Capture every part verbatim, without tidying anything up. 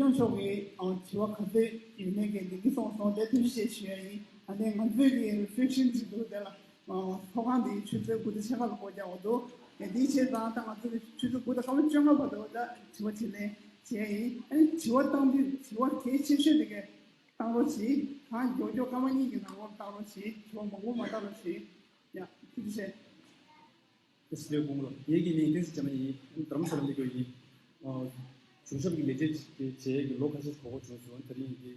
སྐྱོང་མཆོག་གིས་ཨ་དྲི་བ་ག་ཚོད་ཡོད་མེད་ཀྱི་ལན་གྱི་གསུངས་སོང་། དེ་ཐུགས་རྗེ་ཆེ་ཞུ་ཡ་ཡིན། ཨ་ནི་ང་ཚོས་ཀྱི་རི་ཕེག་ཤན་ཅིག་འདུག་དེ་ལ་ཨ་ཚོགས་ཁང་འདི་ཆུ་ཚོད་དགུ་དང་ཕྱེད་ཀ་ལ་སྒོ་རྒྱག་འོ་འདུག་དེ་འདིའི་ཆེད་དུ་ད་ང་ཚོས་ཆུ་ཚོད་དགུ་དང་སྐར་མ་བཅོ་ལྔ་བར་དུ་ད་དྲི་བ་དྲིས་ལན་བྱེད་ཡ་ཡིན། ཨ་ནི་དྲི་བ་བཏང་དུས་དྲི་བ་གལ་ཆེ་ཤོས་དེ་གས་བཏང་རོགས་གྱིས། གང་མགྱོགས་མགྱོགས་སྐར་མ་གཉིས་ཀྱི་ནང་ལོགས་བཏང་རོགས་གྱིས། དྲི་བ་མང་པོ་མ་བཏང་རོགས་གྱིས། ཡ་ཐུགས་རྗེ་ཆེ། ཨེ་སི་ལེ་དགོང་ལ་ངེད་ཀྱི་མིང་བསྟན་འཛིན་རྒྱ་མ་ཡིན། རྡ་རམ་ས་ལ་ལས་དགོས་ཡིན། གཞུང་ཞབས་ཀྱི་ལས་བྱེད་ཅིག་བྱས་ཀྱི་ལོ་ཁ་ཤས་ཐོག་བྱུང་སོང་། དེ་རིང་གི་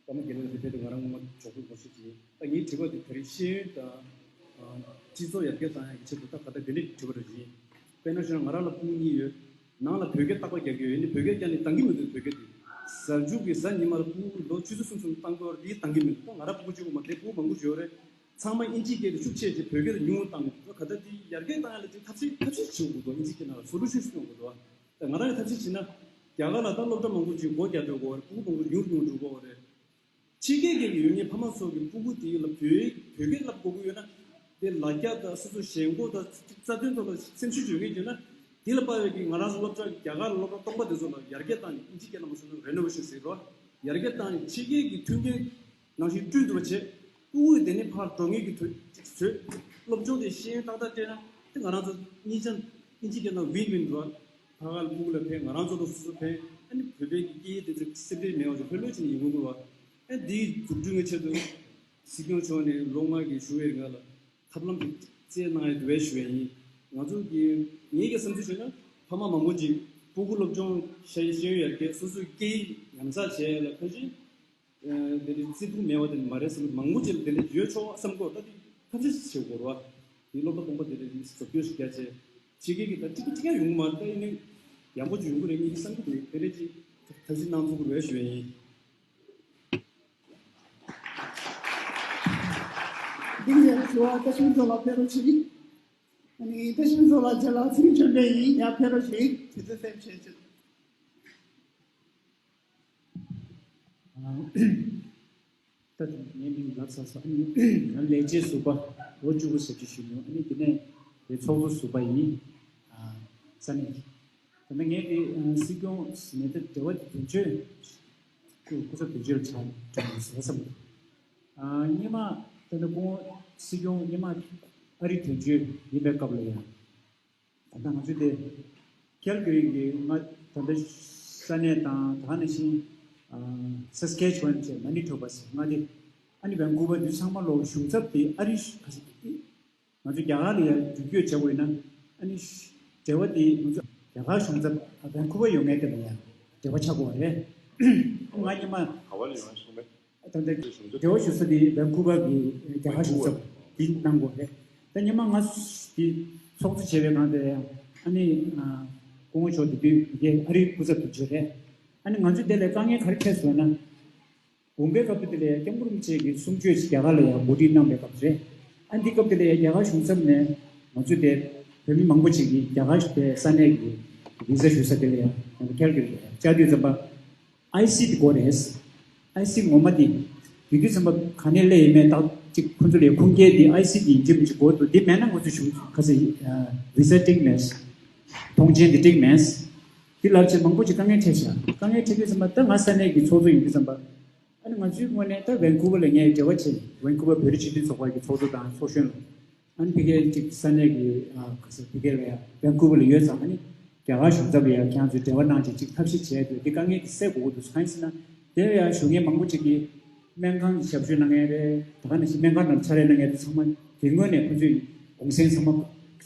ཀརྨ་དགེ་ལེགས་ལ་ཕེབས་ཏེ་ང་རང་ངོ་མ་ཇོ་ཁོ་ངོ་ཤེས་ཀྱི་ཡིན། ད་ངའི་དྲི་བ་དེ་ད་རེས་ཤེས་ཡོན་དང་སྤྱི་ཚོགས་ཡར་རྒྱས་བཏང་ཡག་གི་ཆེད་དུ་ད་ག་ད་དེ་འདྲའི་དྲི་བ་རེ་ཡིན། དཔེར་ན་བཤད་ན་ང་རང་ལ་སྤུ་གུ་གཉིས་ཡོད། ནང་ལ་བོད་སྐད་རྟག་པར་རྒྱག་གི་ཡོད། ཡིན་ནའི་བོད་སྐད་རྒྱག་ནས་འདང་གི་མི་འདུག་བོད་སྐད་དེ་གཟའ་མཇུག་གི་གཟའ་ཉི་མ་ལ་སྤུ་གུ་ལོ་ཆུ་ཚོད་གསུམ་གསུམ་བཏང་དགོས་པ་དེ་འདང་གི་མི་འདུག་ང་རང་སྤུ་གུ་གཅིག་པུ་མ་རེད། སྤུ་གུ་མང་པོ་ཡོད་རེད། ཚང་མ་ཨིན་ཇིའི་སྐད་དེ་ཤུགས་ཆེ་ཆེ་བོད་སྐད་ཉུང་ཉུང་བཏང་གི་འདུག་ག་ད་དེ་ཡར་རྒྱས་བཏང་ཡ་ལ་དེ་ཐབས་ཤེས་ཐབས་ཤེས་བྱེད་དགོས་འདུག་ཨིན་ཇིའི་སྐད་ནང་ལ་སོ་ལུ་ཤན་ཤིག་ཡོང་དགོས་འདུག་ད་ང་རང་གི་ཐབས་ཤེས་བྱས་ན་རྒྱ་གར་ལ་ད་སློབ་གྲྭ་མང་པོ་ཅིག་སྒོ་རྒྱག་འགྲོ་དགོས་རེད། སྤུ་གུ་མང་པོ་ཉུང་རུ་ཉུང་རུ་འགྲོ་དགོས་རེད། ཕྱི་རྒྱལ་སྐད་ཀྱི་ཡོད་མཁན་ཕ་མ་ཚོ་གི་སྤུ་གུ་དེ་ལ་བོད་བོད་སྐད་བསླབ་དགོས་ཀྱི་ཡོད་ན་དེ་ལ་རྒྱ་དང་སོ་སོ་ཞེན་ཁོག་དང་རྩ་དོན་ཐོག་ལ་སེམས་ཤུགས་ཡོད་མཁན་ཡོད་ན་དེ་ལ་དཔག་པའི་གི་ང་རང་ཚོ་སློབ་གྲྭ་རྒྱ་གར་སློབ་གྲྭ་སྟོང་པ་དེ་ཚོ་ལ་ཡར་རྒྱས་བཏང་ནས་ཨིན་ཇི་སྐད་ནང་མ་སོང་ན་རེ་ནོ་ཝེ་ཤན་ཟེར་རོ། ཡར་རྒྱས་བཏང་ནས་ཕྱི་རྒྱལ་གྱི་མཐུན་རྐྱེན་ནང་བཞིན་བསྐྲུན་ཐུབ་པ་བྱེད། སྤུ་གུ་དེ་ནས་ཕར་འགྲོ་མཁན་གྱི་དུས་ཅིག་བཟོས། སློབ་སྦྱོང་དེ་ཤེས་ཡོན་ཏག་ཏག་སྤྲད་ན་དེ་ང་རང་ཚོ་གཉིས་ཆ་ཨིན་ཇི་སྐད་ནང་ཝིན་ཝིན་འགྲོ། ཕ་ག་ལ་སྤུ་གུ་ལ་ཕན། ང་རང་ཚོ་ལ་སོ་སོ་ཕན། ཨ་ནི་བོད་པའི་གི་སྐད་ཡིག་དེ་ཚོ་སེམས་ཁྲལ་མེད་པ་ཚོ་ལྷོད་ལྷོད་བྱས་ནས་ཡོང་གི་རེད་བ། ཨ་འདིའི་འཛུགས་སྐྲུན་གྱི་ཆེད་དུ་སྲིད་སྐྱོང་མཆོག་ནས་ལོ་ལྔ་གི་བཞུགས་པའི་རིང་ལ་ཐབས་ལམ་དེ་བཙལ་གནང་ཡ་འདུག་པས་ཞུ་བ་ཡིན། ང་ཚོ་གི་ངེད་ཀྱི་བསམ་ཚུལ་བྱས་ན་ཕ་མ་མང་པོ་ཅིག་སྤུ་གུ་སློབ་སྦྱོང་ཤེས་ཤེས་ཡོན་ཡར་རྒྱས་སོ་སོའི་སྐད་ཡིག་ཉམས་ཚགས་བྱས་ཡ་ལ་ཕན་ཆེ། ཨ་དེ་རིང་བརྩི་བཀུར་མེད་པ་དེ་མ་རེད་བསམ་གི། མང་པོ་ཅིག་ལ་དེ་འདྲ་ཡོད་ཆོག་བསམ་གི་འདུག་ད་དེ་ཐབས་ཤེས་བྱེད་དགོས་རེད་བ། དེ་སློབ་གྲྭ་སྟོང་པ་དེ་འདྲ་རིང་བཟོ་བཅོས་ཤིག་རྒྱག་བྱས། ཕྱི་རྒྱལ་གྱི་ད་ཀྲིག་ཀྲིག་ཡང་ཡོང་གི་མ་རེད། ད་ཡིན་ནའི་ཡག་པོ་ཅིག་ཡོང་གི་རེད་ངས་བསམ་གི་འདུག་དེ་འདྲ་ཅིག་ཐབས་ཤེས་གནང་ཐུབ་ཀྱི་རེད་ཞུ་ཡ་ཡིན། འདི་ནས་དྲི་བ་བཀའ་ཤག་ཚོ་ལ་ཕེབས་རོགས་གྱིས། ཨ་ནི་བཀའ་ཤག་ཚོ་ལ་རྗེས་ལ་ཚིག་བརྗོད་པ་ཡིན། ཡར་ཕེབས་རོགས་གྱིས། དུས་ཚོད་སེབ་བྱེད་ཆེད། ད་ངའི་མིང་ལབ་ཚར་སོང་། ཨ་ནི་ང་ལས་བྱེད་ཟུར་པ་ལོ་བཅུ་དགུ་ཟེར་གྱི་ཞུ་མྱོང་། ཨ་ནི་དེ་ནས་དེ་ཚོགས་གཙོ་ཟུར་པ་ཡིན། ས་གནས་ཀྱི། ད་ནི་ངས་དེ་སྲིད་སྐྱོང་ཟེར་ནས་ད་འབྲེལ་བ་དེ་དོན་གཅོད་སྐུ་ཚབ་དོན་གཅོད་ལ་ཆགས་འགྲོ་མ་ཟེར་བསམ་འདུག་སྔོན་མ་ད་ནི་སྐུ་ངོ་སྲིད་སྐྱོང་སྔོན་མ་ཨ་རི་དོན་གཅོད་ཡིན་པའི་སྐབས་ལ་ཡང་། ད་ལྟ་ང་ཚོའི་དེ་ཁེལ་གྷི་རི་གི་ང་ད་ལྟ་ས་གནས་དང་ད་ག་ནང་བཞིན་ས་སི་ཀེ་ཆུ་ཝན་བཅས་མ་ནི་ཐོ་བ་ཟེར་ང་དེ་ཨ་ནི་ཝན་ཀུ་ཝར་དུ་ཚང་མ་ལོག་གཞུང་ཚབ་དེ་ཨ་རི་ཁ་ཤས་ང་ཚོ་རྒྱ་གར་ལ་ཡང་འགྲུལ་སྐྱོད་བྱ་དགོས་ན་ཨ་ནི་འབྲེལ་བ་དེ་ང་ཚོ་རྒྱ་གར་གཞུང་ཚབ་ཝན་ཀུ་ཝར་ཡོད་མཁན་དེ་ལ་ཡང་འབྲེལ་བ་ཆགས་དགོས་པ་རེད། ང་སྔོན་མ་ག་བ་ལ་ཡོང་སོང་མེད། ད་ལྟ་འབྲེལ་བ་ཞུ་ས་དེ་ཝན་ཀུ་ཝར་གྱི་རྒྱ་གར་གཞུང་ཚབ་འདི་གནང་དགོས་རེད། ད་སྔོན་མ་ང་འདི་ཚོགས་གཙོ་བྱས་པའི་སྒང་དེ་ཡང་ཨ་ནི་སྐུ་ངོ་མཆོག་དེ་དུས་འདི་ཨ་རིའི་སྐུ་ཚབ་དོན་གཅོད་རེད། ཨ་ནི་ང་ཚོའི་དེ་ལ་དཀའ་ངལ་ག་རེ་འཕྲད་སོང་ན། དགོངས་པའི་སྐབས་དེ་ལ་སྐྱབས་མགོན་རིན་པོ་ཆེ་གི་གསུང་ཆོས་ཤིག་རྒྱ་གར་ལ་ཡང་གོ་སྒྲིག་གནང་པའི་སྐབས་རེད། ཨ་འདི་སྐབས་དེ་ལ་ཡང་རྒྱ་གར་གཞུང་ཚབ་ནས་ང་ཚོ་དེ་བོད་མི་མང་པོ་ཅིག་གིས་རྒྱ་གར་དེ་ས་གནས་ཀྱི་བི་ཟ་ཞུ་ས་དེ་ལ་ཡང་ང་ཚོ་ཁེལ་གྷི་རི་ལ་ཡང་བཅར་དུས་ཙམ་པ། ཨའི་སི་དེ་དགོས་རེད། ཨའི་སི་ངོ་མ་དེ་དེ་དུས་ཙམ་པ་ག་ནས་སླེབས་ཡོད་མེད་ད་ཅིག་ཁོ་ཚོ་ལ་ཡང་ཁུངས་སྐྱེལ་དེ་ཨའི་སི་དེ་ཡིན་གཅིག་མིན་གཅིག་དགོས་འདུག་དེ་མེད་ན་ང་ཚོ་གཞུང་ག་ཚོད་བི་ཟ་འགྲིག་མེད། ཐོངས་མཆན་དེ་འགྲིག་མེད། དེ་ལབ་བྱས་མང་པོ་ཅིག་དཀའ་ངལ་འཕྲད་བཞག་དཀའ་ངལ་འཕྲད་དུས་ཙམ་པ་ད་ང་ས་གནས་ཀྱི་ཚོགས་གཙོ་ཡིན་དུས་ཙམ་པ། ཨ་ནི་ང་ཚོའི་ངོས་ནས་ད་ཝན་ཀུ་ཝར་ལ་ངས་འབྲེལ་བ་བྱས། ཝན་ཀུ་ཝར་བོད་རིགས་སྤྱི་མཐུན་ཚོགས་པ་གི་ཚོགས་གཙོ་དང་ཚོགས་གཞོན་ལ། ཨ་ནི་ཕ་གིར་ཅིག་ས་གནས་ཀྱི་ཨ་ག་ས་ཕ་གིར་ལ་ཡ་ཝན་ཀུ་ཝར་ལ་ཡོད་ཙང་ཨ་ནི་རྒྱ་གར་གཞུང་ཚབ་ལ་ཡ་ཁྱེད་ཚོས་འབྲེལ་བ་གནང་བྱས་ཅིག་ཐབས་ཤེས་བྱས་ཏེ་དེ་དཀའ་ངལ་དེ་སེལ་དགོས་ཀྱི་འདུག་གང་ཡིན་ཟེར་ན་དེ་ལ་ཡ་ཞུ་མཁན་མང་པོ་ཅིག་གིས་སྨན་ཁང་གི་ཞབས་ཞུ་གནང་མཁན་རེད། ད་ག་ནང་བཞིན་སྨན་ཁང་ནང་ཕྱག་ལས་གནང་མཁན་དེ་ཚང་མ་དེ་སྔོན་ནས་ཁོ་ཚོས་གུང་སེང་ཚང་མ་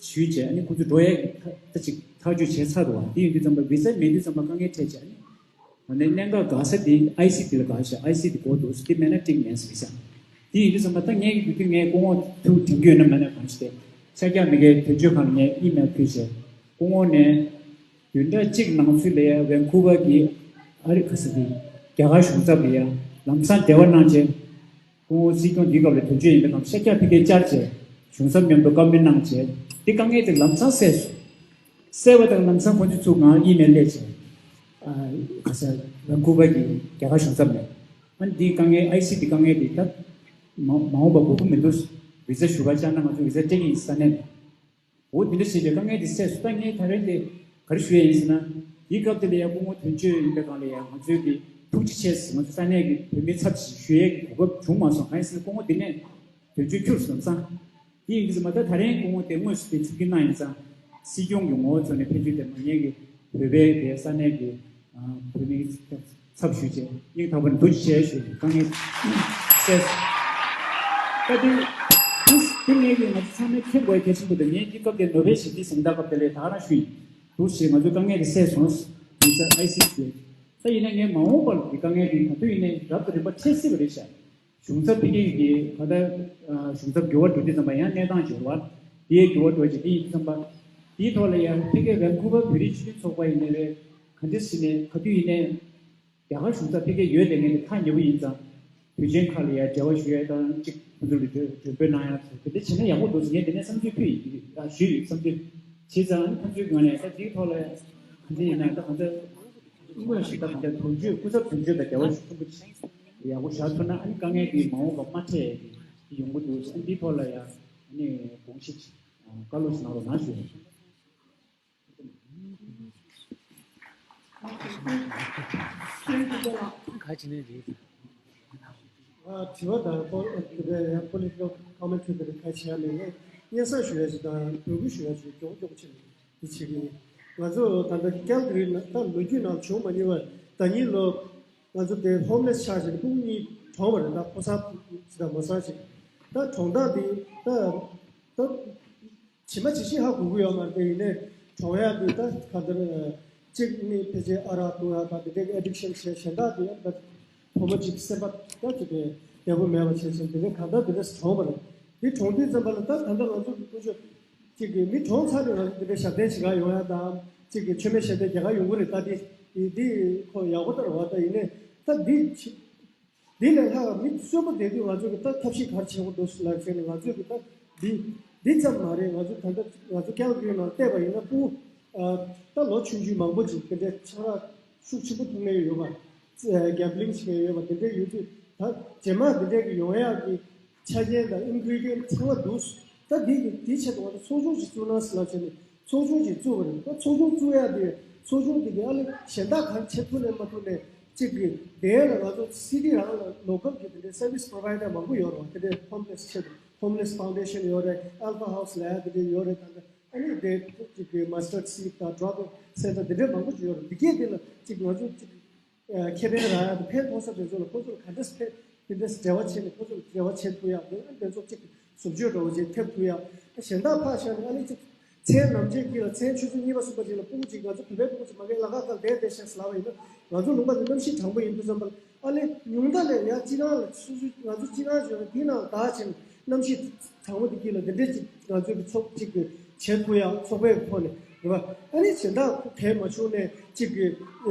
ཞུས་བྱས་ཨ་ནི་ཁོ་ཚོ་འགྲོ་ཡས་ད་ཅིག་ཐག་གཅོད་བྱས་ཚར་འདུག་བ། དེ་ཡིན་དུས་ཙམ་པ་བི་ཟ་མེད་དུས་ཙམ་པ་དཀའ་ངལ་འཕྲད་བྱས་ཨ་ནི། ཨ་ནི་གནད་འགག་འགག་ས་དེ་ཨའི་སི་དེ་ལ་འགག་ཤག་ཨའི་སི་དེ་དགོས་འདུག་དེ་མེད་ན་འགྲིག་མེད་ཟེར་ཤག་དེ་ཡིན་དུས་ཙམ་པ་ད་ངས་ཀྱི་དུས་ངས་སྐུ་ངོ་ཐུག་དྲན་གྱི་ཡོད་ན་མེད་ན་གང་ཤེས་ཏེ། ཤར་རྒྱག་མི་སྒེར་དོན་གཅོད་ཁང་ལ་ངས་ཨི་མེལ་ཕུལ་བྱས། སྐུ་ངོ་ནས་བདུན་ཕྲག་གཅིག་ནང་ཚུད་ལ་ཝན་ཀུ་ཝར་གྱི་ཨ་རི་ག་ས་གི་རྒྱ་གར་གཞུང་ཚབ་ལ་ཡང་ལམ་སང་འབྲེལ་བ་གནང་བྱས། སྐུ་ངོ་སྲིད་སྐྱོང་དེའི་སྐབས་ལ་དོན་གཅོད་ཡིན་པའི་སྒང་ཤར་རྒྱག་ཕ་གིར་བཅར་བྱས། གཞུང་ཚབ་མཉམ་དུ་བཀའ་མོལ་གནང་བྱས། དེ་དཀའ་ངལ་དེ་ལམ་སང་སེལ་སོང་། གསལ་བ་དང་ལམ་སང་ཁོ་ཚོས་ཚུར་ངང་ཨི་མེལ་སླེབས་བྱས། ཨ་ག་ས་ཝན་ཀུ་ཝར་གྱི་རྒྱ་གར་གཞུང་ཚབ་ནས། ཨ་ནི་འདིའི་དཀའ་ངལ་ཨའི་སི་འདི་དཀའ་ངལ་འདི་ད་མ་མ་འོངས་པ་དགོས་མཁོ་མི་འདུག་བི་ཟ་ཞུ་ག་བཅར་ན་ང་ཚོ་བི་ཟ་སྤྲད་ཀྱི་ཡིན་ས་གནས་ནས། འོ་འདི་འདྲ་བྱས་ཏེ་དཀའ་ངལ་འདི་སེལ་སོང་། ད་ངས་ད་རེས་འདི་ག་རེ་ཞུ་ཡ་ཡིན་ཟེར་ན། དེའི་སྐབས་དེ་ལ་ཡང་སྐུ་ངོ་དོན་གཅོད་ཡིན་པའི་སྒང་ལ་ཡང་ང་ཚོའི་གི་ཐུགས་རྗེ་ཆེ་ཟེར། ང་ཚོ་ས་གནས་ཀྱི་བོད་མིའི་ཚབ་ཞིག་ཞུ་ཡས་ཀྱི་གོ་སྐབས་བྱུང་མ་སོང་། གང་ཡིན་ཟེར་ན་སྐུ་ངོ་འདི་ནས་དོན་གཅོད་ཁྱུར་སོང་ཙང་། དེ་ཡིན་གྱི་མ་ད་ད་རིང་སྐུ་ངོ་དེ་དངོས་སུ་དེ་ཆིབས་བསྒྱུར་གནང་ཡིན་ཙང་། སྲིད་སྐྱོང་གི་ངོ་བོ་ཚོ་ནས་ཕན་ཚུན་དེ་མ་ཉེས་ཀྱི་བོད་པའི་དེ་ས་གནས་ཀྱི་བོད་མིའི་ཚབ་ཞུས་བྱས་སྙིང་ཐག་པ་ནས་ཐུགས་རྗེ་ཆེ་ཞུ། དཀའ་ངལ་སེལ། ད་དེ་དུས་དེ་ངས་ཀྱི་ང་ཚོ་ཚང་མས་མཁྱེན་དགོས་གལ་ཆེན་པོ་དེ། ངས་འདི་སྐབས་དེ་ནོ་བེལ་ཞི་བདེའི་གཟེངས་རྟགས་སྐབས་དེ་ལས་ད་ག་རང་ཞུས་ཡིན། འདུག་ཞེས་ང་ཚོའི་དཀའ་ངལ་དེ་སེལ་སོང་། ཡིན་ཙང་ཨའི་སི་ཞུས། ད་ཡིན་ན་ངས་མ་འོངས་པར་གྱི་དཀའ་ངལ་དེ་ག་དུས་ཡིན་ནའི་རབ་དང་རིམ་པ་འཕྲད་སྲིད་པ་རེད་ཤག་གཞུང་ཚབ་ཕ་གི་གི་ག་ད་གཞུང་ཚབ་འགྱུར་བ་འགྲོ་དུས་ཙམ་པ་ཡང་གནས་སྟངས་འགྱུར་བ། དེའི་འགྱུར་བ་འགྲོ་བྱེད་དེ་ཡིན་ཙམ་པ། དེའི་ཐོག་ལ་ཡང་ཕ་གི་ཝན་ཀུ་ཝར་བོད་རིགས་སྤྱི་མཐུན་ཚོགས་པ་ཡིན་ནའི་རེད། ག་འདྲ་ཞིག་ནས་ག་དུས་ཡིན་ནའི་རྒྱ་གར་གཞུང་ཚབ་ཕ་གི་ཡོད་དེ་ངས་ནི་ཐག་ཉེ་པོ་ཡིན་ཙང་། དུས་ཆེན་ཁག་ལ་ཡང་འབྲེལ་བ་ཞུ་ཡ་དང་གཅིག་ཁོང་ཚོ་ལ་མགྲོན་མགྲོན་འབོད་གནང་ཡ་སོགས་དེ་འདྲ་བྱས་ན་ཡག་པོ་འདུག་ཟེར་ངས་དེ་ནས་བསམ་ཚུལ་ཕུལ་ཡིན། ཡག་ཞུས་ཡོད་བསམ་ཚུལ། བྱས་ཙང་ཨ་ནི་ཁོང་ཚོའི་སྒང་ནས་ད་དེའི་ཐོག་ལ་ག་འདྲ་ཡིན་ན་ད་གང་ལྟར་དངོས་ཞིག་ད་གང་ལྟར་དོན་གཅོད་སྐུ་ཚབ་དོན་གཅོད་དང་འབྲེལ་བ་ཞུ་ཐུབ་པ་ཡག་པོ་བཞག་ཐུབ་ན་ཨ་ནི་དཀའ་ངལ་འདི་མ་འོངས་པ་མ་འཕྲད་ཡ་གི་ཡོང་གི་འདུག་ཨ་ནི་འདིའི་ཐོག་ལ་ཡང་ཨ་ནི་དགོངས་གཞི་བཀའ་སློབ་གནང་རོགས་གནང་ཞུ། ཁ་ཅིག་ནས་རེད། ཨ། དྲི་བ་དང་པོ་དེ་ཡང་པོ་ལི་ཊི་ཀལ་ཀོ་མེན་ཊི་རི་དེ་ཁ་ཕྱེ་ཡ་མེད། ངས་སྙན་སེང་ཞུ་ཡ་ཞིག་དང་འབོད་སྐུལ་ཞུ་ཡ་ཞིག་མགྱོགས་མགྱོགས་བྱས་ནས་འདི་བྱེད་ཀྱི་ཡིན། ང་ཚོ་ད་ལྟ་ཀལ་ག་རི་ནང་ད་ལོ་རྒྱུས་ནང་བྱུང་མ་མྱོང་བ། ཟླ་ཉིན་ལོ་ང་ཚོ་དེ་ཧོམ་ལེ་སི་ཆགས་བྱས་ནས་སྤུན་གཉིས་གྲོངས་པ་རེད། ད་ཕོ་གསར་ཅིག་དང་མོ་གསར་ཅིག་ད་གྲོངས་སྟངས་དེ་ད་ད། ཇི་མ་ཇི་བཞིན་ཧ་གོ་གི་ཡོད་མ་རེད་དེ། ཡིན་ནའི་གྲོངས་ཡག་དེ་ད་ག་འདིར་གཅིག་ནི་ཕལ་ཆེར་ཨ་རག་འཐུང་ཡག་དང་དེ་འདྲའི་ཨེ་ཌིག་ཤན་བྱས། གཞན་དག་དེ་ཡང་ད་བུ་མོ་གཅིག་སེམས་པ་ད་ཅིག་བདེ་པོ་མེད་པ་བྱས་ཙང་དེ་འདྲའི་གང་ལྟར་དེ་འདྲ་གྲོངས་པ་རེད། དེ་གྲོངས་དུས་ཙམ་པ་ལ་ད་ད་ལྟ་ང་ཚོ་གི་ཀུན་སྤྱོད་གཅིག་གི་མི་གྲོངས་ཚར་ནས་ང་ཚོ་དེ་འདྲའི་ཞབས་བརྟན་བྱེད་ག་ཡོང་ཡག་དང་གཅིག་གི་མཆོད་མེ་ཞལ་འདོན་རྒྱག་ག་ཡོང་གི་རེད། ད་དེ་དེ་ཁོ་ཡག་པོ་ལྟར་བ་ད་ཡིན་ནའི་ད་འདི་ཕྱི། འདི་ལས་ལྷག་མི་གསོན་པོ་བསྡད་དུས་ང་ཚོ་གི་ད་ཐབས་ཤེས་ག་རེ་བྱེད་དགོས་འདུག་ལབ་བྱས་ནས་ང་ཚོ་གི་ད་འདི་འདི་ཙམ་མ་རེད། ང་ཚོ་ད་ལྟ་ང་ཚོ་ཀལ་ག་རི་ནང་བལྟས་པ་ཡིན་ན་སྤུ་ཨ་ད་ལོ་ཆུང་ཆུང་མང་པོ་ཅིག་དེ་འདྲའི་ཆང་རག་ཤུགས་ཆེན་པོ་འཐུང་མཁན་ཡོད་པ། ཨ་གེམ་བི་ལིང་བྱེད་མཁན་ཡོད་པ་དེ་འདྲ་ཡོད་དུས་ད་རྗེས་མ་དེ་འདྲའི་གི་ཡོང་ཡག་གི་ཆ་རྐྱེན་དང་ཨིན་གི་རི་ཌི་ཡན་ཊི་ཚང་མ་འདུག་ད་འདི་གི་འདི་ཆེད་དུ་ང་ཚོ་ཚོགས་ཆུང་ཞིག་བཙུགས་ན་ཟེར་ལབ་བྱས་ནས་ཚོགས་ཆུང་ཞིག་བཙུགས་པ་རེད། ད་ཚོགས་ཆུང་བཙུགས་ཡག་དེ་ཚོགས་ཆུང་དེ་གི་ཨ་ལེ་གཞན་དག་ག་རེ་བྱེད་ཐུབ་ནས་མ་ཐུབ་ནས་གཅིག་གི་དེ་ལ་ང་ཚོ་སི་ཊི་རང་ལ་ལོ་ཀལ་གི་དེ་འདྲའི་སར་བི་སི་པོ་རོ་བའི་ཌར་མང་པོ་ཡོད་རེད། དེ་འདྲའི་ཧོམ་ལེ་སི་ཆེད་དུ་ཧོམ་ལེ་སི་ཕའུན་ཌེ་ཤན་ཡོད་རེད། ཨལ་ཕ་ཧའུ་སི་ལབ་ཡག་དེ་འདྲའི་ཡོད་རེད། ད་ལྟ་ཨ་ནི་དེ་གཅིག་གི་མ་སི་ཊར་ཌི་སི་ཌི་དང་ཌོ་རོབ་སེན་ཊར་དེ་འདྲའི་མང་པོ་ཅིག་ཡོད་རེད། འདི་གས་དེ་ལ་གཅིག་ང་ཚོ་གཅིག་ཁེ་ཕན་རག་ཡག་དང་ཕན་ཐོགས་ས་དེ་ཚོ་ལ་ཁོ་ཚོ་ལ་ག་འདྲས་ཕན་དེ་འདྲས་འབྲེལ་བ་བྱས་ནས་ཁོ་ཚོ་ལ་འབྲེལ་བ་བྱེད་ཐུབ་ཡག་དེ་དེ་ཚོ་གཅིག་བཟོ་བཅོས་འདྲ་བོ་ཅིག་ཐེབས་ཐུབ་ཡག་གཞན་དག་ཕར་བཞག་ནས་ཨ་ནི་གཅིག་མཚན་ནམ་རྒྱུན་དཀྱིལ་ལ་མཚན་ཆུ་ཚོད་གཉིས་པ་གསུམ་པ་ཅིག་ལ་སྤུ་གུ་ཅིག་ང་ཚོ་བོད་པའི་སྤུ་གུ་ཅིག་མ་གིའི་ལ་ཁ་ཁར་བསྡད་བསྡད་ཤག་ཟེར་ལབ་པ་ཡིན་ན་ང་ཚོ་ལུང་པ་དེ་གནམ་གཤིས་གྲང་མོ་ཡིན་དུས་ཙམ་པ་ལ་ཨ་ལེ་ཉུང་མཐའ་ལས་ཡ་སྤྱི་ཁང་ལ་སོ་སོ་ང་ཚོ་སྤྱི་ཁང་ཅིག་ཡོད་ན་དེའི་ནང་ལ་བདག་བྱས་ནས་གནམ་གཤིས་གྲང་མོ་དེ་དཀྱིལ་ལ་དེ་འདྲས་ཅིག་ང་ཚོས་ཀྱི་ཚོགས་གཅིག་གི་བྱེད་ཐུབ་ཡག་ཚོགས་པའི་ཐོག་ནས་རེད་བ། ཨ་ནི་གཞན་དག་གལ་མ་བྱུང་ནས་གཅིག་གི་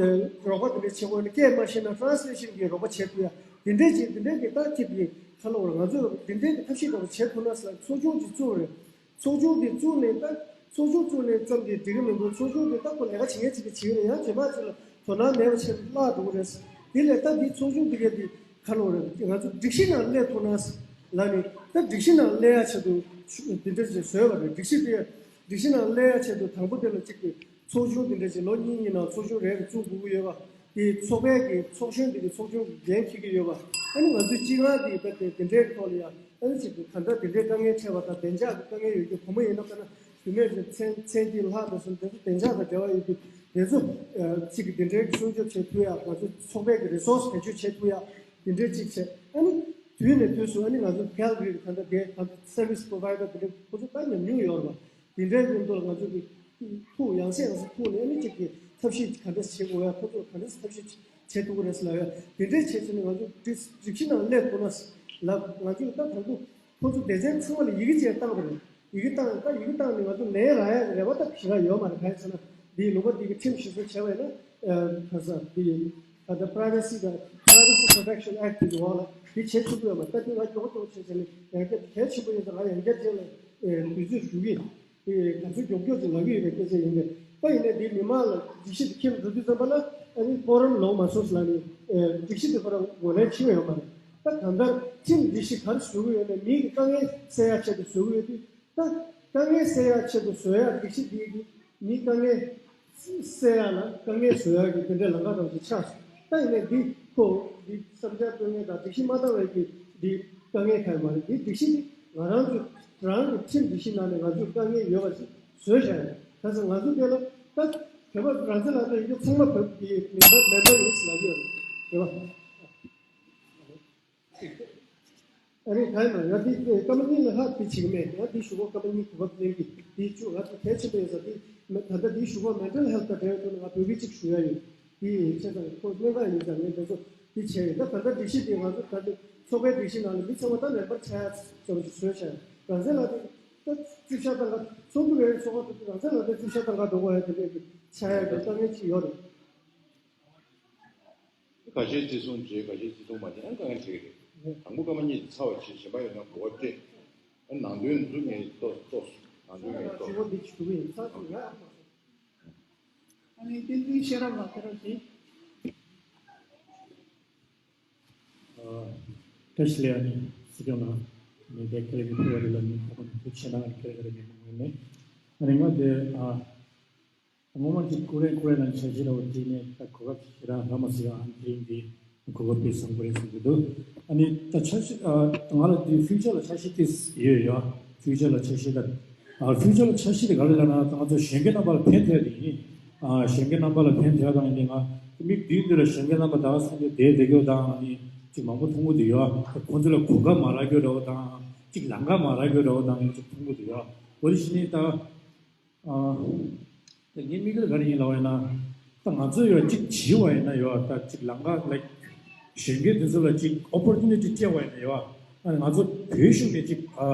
རོགས་པ་དེ་འདྲ་བྱེད་དགོས་ན་སྐད་མ་ཤེས་ན་ཊ་རན་སི་ལེ་ཤན་གྱི་རོགས་པ་བྱེད་ཐུབ་ཡག་དེ་འདྲས་ཅིག་དེ་འདྲས་ཀྱི་ད་གཅིག་གི་ཁ་ལོ་ར་ང་ཚོས་དེ་འདྲས་ཀྱི་ཐབས་ཤེས་འདྲ་བོ་བྱེད་ཐུབ་ན་ཟེར་ཚོགས་ཆུང་ཅིག་བཙུགས་རེད། ཚོགས་ཆུང་དེ་བཙུགས་ནས་ད་ཚོགས་ཆུང་བཙུགས་ནས་ཙམ་གྱིས་འགྲིག་གི་མི་འདུག་ཚོགས་ཆུང་དེ་ད་ཁོ་ལས་ཀ་བྱེད་མཁན་ཅིག་གིས་བྱེད་ཀྱི་རེད། ཡང་རྗེས་མ་ཅིག་ལ་དོ་སྣང་མེད་པ་བྱས་བརླག་འགྲོ་གི་རེད། དེ་ལས་ད་འདི་ཚོགས་ཆུང་འདི་གས་འདི་ཁ་ལོ་རེད། ང་ཚོ་སྒྲིག་གཞི་ནང་སླེབས་ཐུབ་ན་ལབ་ནས་ད་སྒྲིག་གཞི་ནང་སླེབས་ཡ་ཆེད་དུ་འདི་འདྲ་ཞིག་བཟོས་པ་རེད། སྒྲིག་གཞི་དེ་སྒྲིག་གཞི་ནང་སླེབས་ཡ་ཆེད་དུ་དང་པོ་དེ་ལ་གཅིག་གི་ཚོགས་ཆུང་འདི་འདྲ་ཞིག་ལོ་གཉིས་གཉིས་ནང་ཚོགས་ཆུང་རེ་རེ་བཙུགས་དགོས་ཀྱི་ཡོད་པ། དེ་ཚོགས་པའི་གི་ཚོགས་གཞོན་འདི་གི་ཚོགས་ཆུང་གི་འགན་འཁྱེར་གྱི་ཡོད་པ། ཨ་ནི་ང་ཚོའི་སྤྱི་ཁང་འདི་ད་དེ་དེ་འདྲའི་ཐོག་ལ་ཡ་ཨ་ནི་ཅིག་གི་ག་འདྲ་དེ་འདྲའི་དཀའ་ངལ་འཕྲད་པ་དང་བདེ་འཇགས་ཀྱི་དཀའ་ངལ་ཡོད་རྒྱུ་བུ་མོ་ཡིན་ན་ད་ན། བུད་མེད་ཀྱི་མཚན་མཚན་གྱི་ལྷག་དང་གསུམ་དེ་ཚོ་བདེ་འཇགས་དང་འབྲེལ་བ་ཡོད་དུས་དེ་ཚོ་གཅིག་གི་དེ་འདྲའི་སྲུང་སྐྱོབ་བྱེད་ཐུབ་ཡག་ང་ཚོ་ཚོགས་པའི་གི་རི་སོར་སི་བེད་སྤྱོད་བྱེད་ཐུབ་ཡག་དེ་འདྲའི་གཅིག་བྱས། ཨ་ནི་དུས་ནས་དུས་སུ་ཨ་ནི་ང་ཚོ་ཀལ་ག་རི་གི་ད་ལྟ་དེ་ད་ལྟ་སར་བི་སི་པོ་རོ་བའི་ཌར་དེ་འདྲ་ཁོ་ཚོ་ད་ཉམས་མྱོང་ཡོད་རེད་པ། དེ་འདྲའི་མཉམ་དུ་ང་ཚོ་གི་ཐུགས་ཡང་སེ་ཡང་སེ་ཐུགས་ནས་ཨ་ནི་གཅིག་གི་ཐབས་ཤེས་ག་འདྲ་བྱེད་དགོས་ཡ། ཁོ་ཚོ་ག་འདྲ་ཐབས་ཤེས་བྱེད་ཐུབ་ཀྱི་རེད་ཟེར་ལབ་ཡ། དེ་འདྲའི་བྱས་ཚེ་ནི་ང་ཚོ་སྒྲིག་སྒྲིག་གཞི་ནང་སླེབས་ཐུབ་ན་ལབ། ང་ཚོས་ད་དང་པོ་ཁོ་ཚོ་སྡེ་ཚན་ཚང་མ་ལ་ཡི་གེ་ཅིག་བཏང་བ་རེད། ཡི་གེ་བཏང་ད་ཡི་གེ་བཏང་ནས་ང་ཚོ་ལན་རག་ཡ་རེ་བ་ད་ཞེ་དྲག་ཡོད་མ་རེད། གང་ཡིན་ཟེར་ན་འདིའི་ལུང་པ་འདི་གི་ཁྲིམས་གཞི་བཟོ་བྱས་པ་ཡིན་ན་ཨ་ག་ས་འདི་ད་ལྟ་Privacy དང་Privacy Protection Act གི་འོག་ལ་འདི་བྱེད་ཐུབ་ཀྱི་ཡོད་མ་རེད། ད་འདི་ང་མགྱོགས་མགྱོགས་བྱས་བྱས་ནས་ཡང་བསྐྱར་གལ་ཆེན་པོ་ཡིན་ཙང་ང་ཡང་བསྐྱར་རྗེས་ལ་དུས་ཚོད་ཞུ་གི་ཡིན། དེ་ག་ཚོད་མགྱོགས་མགྱོགས་ཀྱི་ལབ་ཀྱི་ཡོད་པའི་སྐད་ཆ་ཡིན་པས། ད་ཡིན་ནའི་དེ་མི་མང་ལ་སྒྲིག་གཞི་དེ་ཁྱེར་འགྲོ་དུས་ཙམ་པ་ལ་ཨ་ནི་ཀོ་རམ་ལོངས་མ་སོང་ཟེར་ལབ་ནས་སྒྲིག་གཞི་དེ་ཁོ་རང་ངོས་ལེན་བྱེད་ཡོད་མ་རེད། ད་གང་ལྟར་ཁྲིམས་སྒྲིག་གཞི་ག་རེ་བཟོ་གི་ཡོད་ནའི་མིའི་དཀའ་ངལ་སེལ་ཡག་ཆེད་དུ་བཟོ་གི་ཡོད་དུས། ད་དཀའ་ངལ་སེལ་ཡག་ཆེད་དུ་བཟོ་ཡག་སྒྲིག་གཞི་དེ་གི་མིའི་དཀའ་ངལ་ སེལ་ཡག་ལ་དཀའ་ངལ་བཟོ་ཡག་གི་དེ་འདྲའི་ལམ་ཁ་རང་ཅིག་ཆགས་སོང་། ད་ཡིན་ནའི་འདི་ཁོ་འདི་བསམ་འཆར་སྤྲོད་མཁན་དང་སྒྲིག་གཞི་མ་འདང་བའི་གི་འདི་དཀའ་ངལ་གང་ཡང་མ་རེད། འདི་སྒྲིག་གཞི་འདི་ང་རང་ཚོ་རང་གི་ཁྲིམས་སྒྲིག་གཞི་ནང་ནས་ང་ཚོས་དཀའ་ངལ་ཡོད་པ་ཞིག་བཟོས་བཞག་ཡོད། ད་ཚོ་ང་ཚོ་འདི་ལ་ད་བོད་པ་རང་བཙན་ལག་དེབ་ཡིན་ན་ཚང་མ་བོད་ཀྱི་མེམ་བར་མེམ་བར་ཡིན་ཟེར་ལབ་ཀྱི་ཡོད་རེད། རེད་པ། ཨ་རེ་ག་ཡིན་ན་ང་འདི་སྐར་མ་གཉིས་ལ་ལྷག་འདི་བྱེད་ཀྱི་མེད། ང་འདི་ཞུ་སྒོ་སྐར་མ་གཉིས་གོ་སྐབས་ལེན་གྱི་འདི་བཅུ་ང་འདི་གལ་ཆེན་པོ་ཡིན་ས་འདི་མེད། ད་ལྟ་འདི་ཞུ་སྒོ་mental health་དང་འབྲེལ་བའི་ཐོག་ནས་ང་བོད་སྐད་ཅིག་ཞུ་ཡ་ཡོད། འདི་ཆེ་ཚང་ཁོ་གནད་འགག་ཡིན་ཙང་ངས་འདི་ཚོ་འདི་བྱས་ཡོད། ད་ད་ལྟ་སྒྲིག་གཞི་འདི་ང་ཚོ་ད་ལྟ་ཚོགས་པའི་སྒྲིག་གཞི་ནང་ལ་མི་ཚང་མ་ད་མེམ་བར་ཆགས་ཡ་ཙམ་ཞིག་བཟོས་བྱས་རང་བཙན་ལག་དེབ་ད་རྩིས་བཞག་སྟངས་ཀ་ཚོགས་འདུ་རེ་ཚོགས་པ་དེ་རང་བཙན་ལག་དེབ་རྩིས་བཞག་སྟངས་ཀ་འགྲོ་དགོས་ཡ་དེ་འདྲས་ཀྱི་ཆགས་ཡ་གི་དཀའ་ངལ་ཅིག་ཡོད་རེད། ཁ་ཤས་བརྩི་སྲུང་བྱེད། ཁ་ཤས་བརྩི་སྲུང་མ་བྱེད་ན་དཀའ་ངལ་འཕྲད་ཀྱི་རེད། དང་པོ་སྐར་མ་གཉིས་ཚར་བ་བྱེད། གཞན་པ་ཡོད་ན་གོ་བ་སྤྲད། ཨ་ནང་དོན་འཛུགས་ངེས་ཏོག་ཏོག་ནང་དོན་ངེས་ཏོག་ཞུ་བ་འདི་ཞུ་གི་ཡིན། ཚར་སོང་ཡ། ཨ་ནི་བསྟན་འཛིན་ཤེས་རབ་ལགས་ཕེབས་རོགས་གྱིས། བཀྲ་ཤིས་བདེ་ལེགས། ཨ་ནི་སྲིད་སྐྱོང་ལགས། ཨ་ནི་དེ་ཁེ་རེ་གི་ཕུ་བ་རི་ལ་ནི་ཁོ་ཁོ་ནི་ཐུགས་ཆེ་གནང་ཁེ་རེ་གི་རེ་ནི་མ་ངོས་ནས། ཨ་ནི་ང་དེ་ཨ། སྔོན་མ་གཅིག་ཀུ་རེ་ཀུ་རེ་ལ་འཆར་གཞི་ལ་འོ་དེ་ནས་ད་གོ་སྐབས་ཞེ་དྲག་ལྷག་མ་སོང་ཡང་དེ་རིང་འདི་གོ་སྐབས་དེ་བཟང་པོ་རེད་བསམ་གྱི་འདུག་ཨ་ནི་ད་འཆར་གཞི་ཨ་ང་ལ་དེ་ཕིའུ་ཅར་ལ་འཆར་གཞི་དེ་ཡོད་ཡ། ཕིའུ་ཅར་ལ་འཆར་གཞི་ད་ཨ་ཕིའུ་ཅར་ལ་འཆར་གཞི་དེ་ག་རེ་ལབ་ན་ད་ང་ཚོ་གཞོན་སྐྱེས་རྣམ་པ་ལ་ཕན་ཐོགས་དེ་ཡིན། ཨ་གཞོན་སྐྱེས་རྣམ་པ་ལ་ཕན་ཐོགས་དང་ཡིན་ང་མིག་མདུན་དུ་ལ་གཞོན་སྐྱེས་རྣམ་པ་ད་ག་སང་དེ་བསྡད་བསྡད་རྒྱུ་དང་ཨ་ནི་ཅིག་མང་པོ་མཐོང་གི་འདུག་ཡ། ཁོང་ཚོ་ལ་གོ་སྐབས་མ་རག་རྒྱུ་འདྲ་བོ་དང་ཅིག་ལམ་ཁ་མ་རག་རྒྱུ་འདྲ་བོ་དང་ཡིན་ཅིག་མཐོང་གི་འདུག་ཡ། འོ་དེ་བཞིན་ནི་ད། ཨ། ད་ངའི་དམིགས་ཡུལ་ག་རེ་ཡིན་ལབ་པ་ཡིན་ན། ད་ང་ཚོ་ཡོད་གཅིག་བྱིས་པ་ཡིན་ན་ཡོད་ད་གཅིག་ལམ་ཁ་ལ་གཞོན་སྐྱེས་དེ་ཚོ་ལ་གཅིག་opportunity་སྤྲད་པ་ཡིན་ན་ཡོད། ཨ་ང་ཚོ་བོད་གཞུང་ནས་གཅིག་ཨ།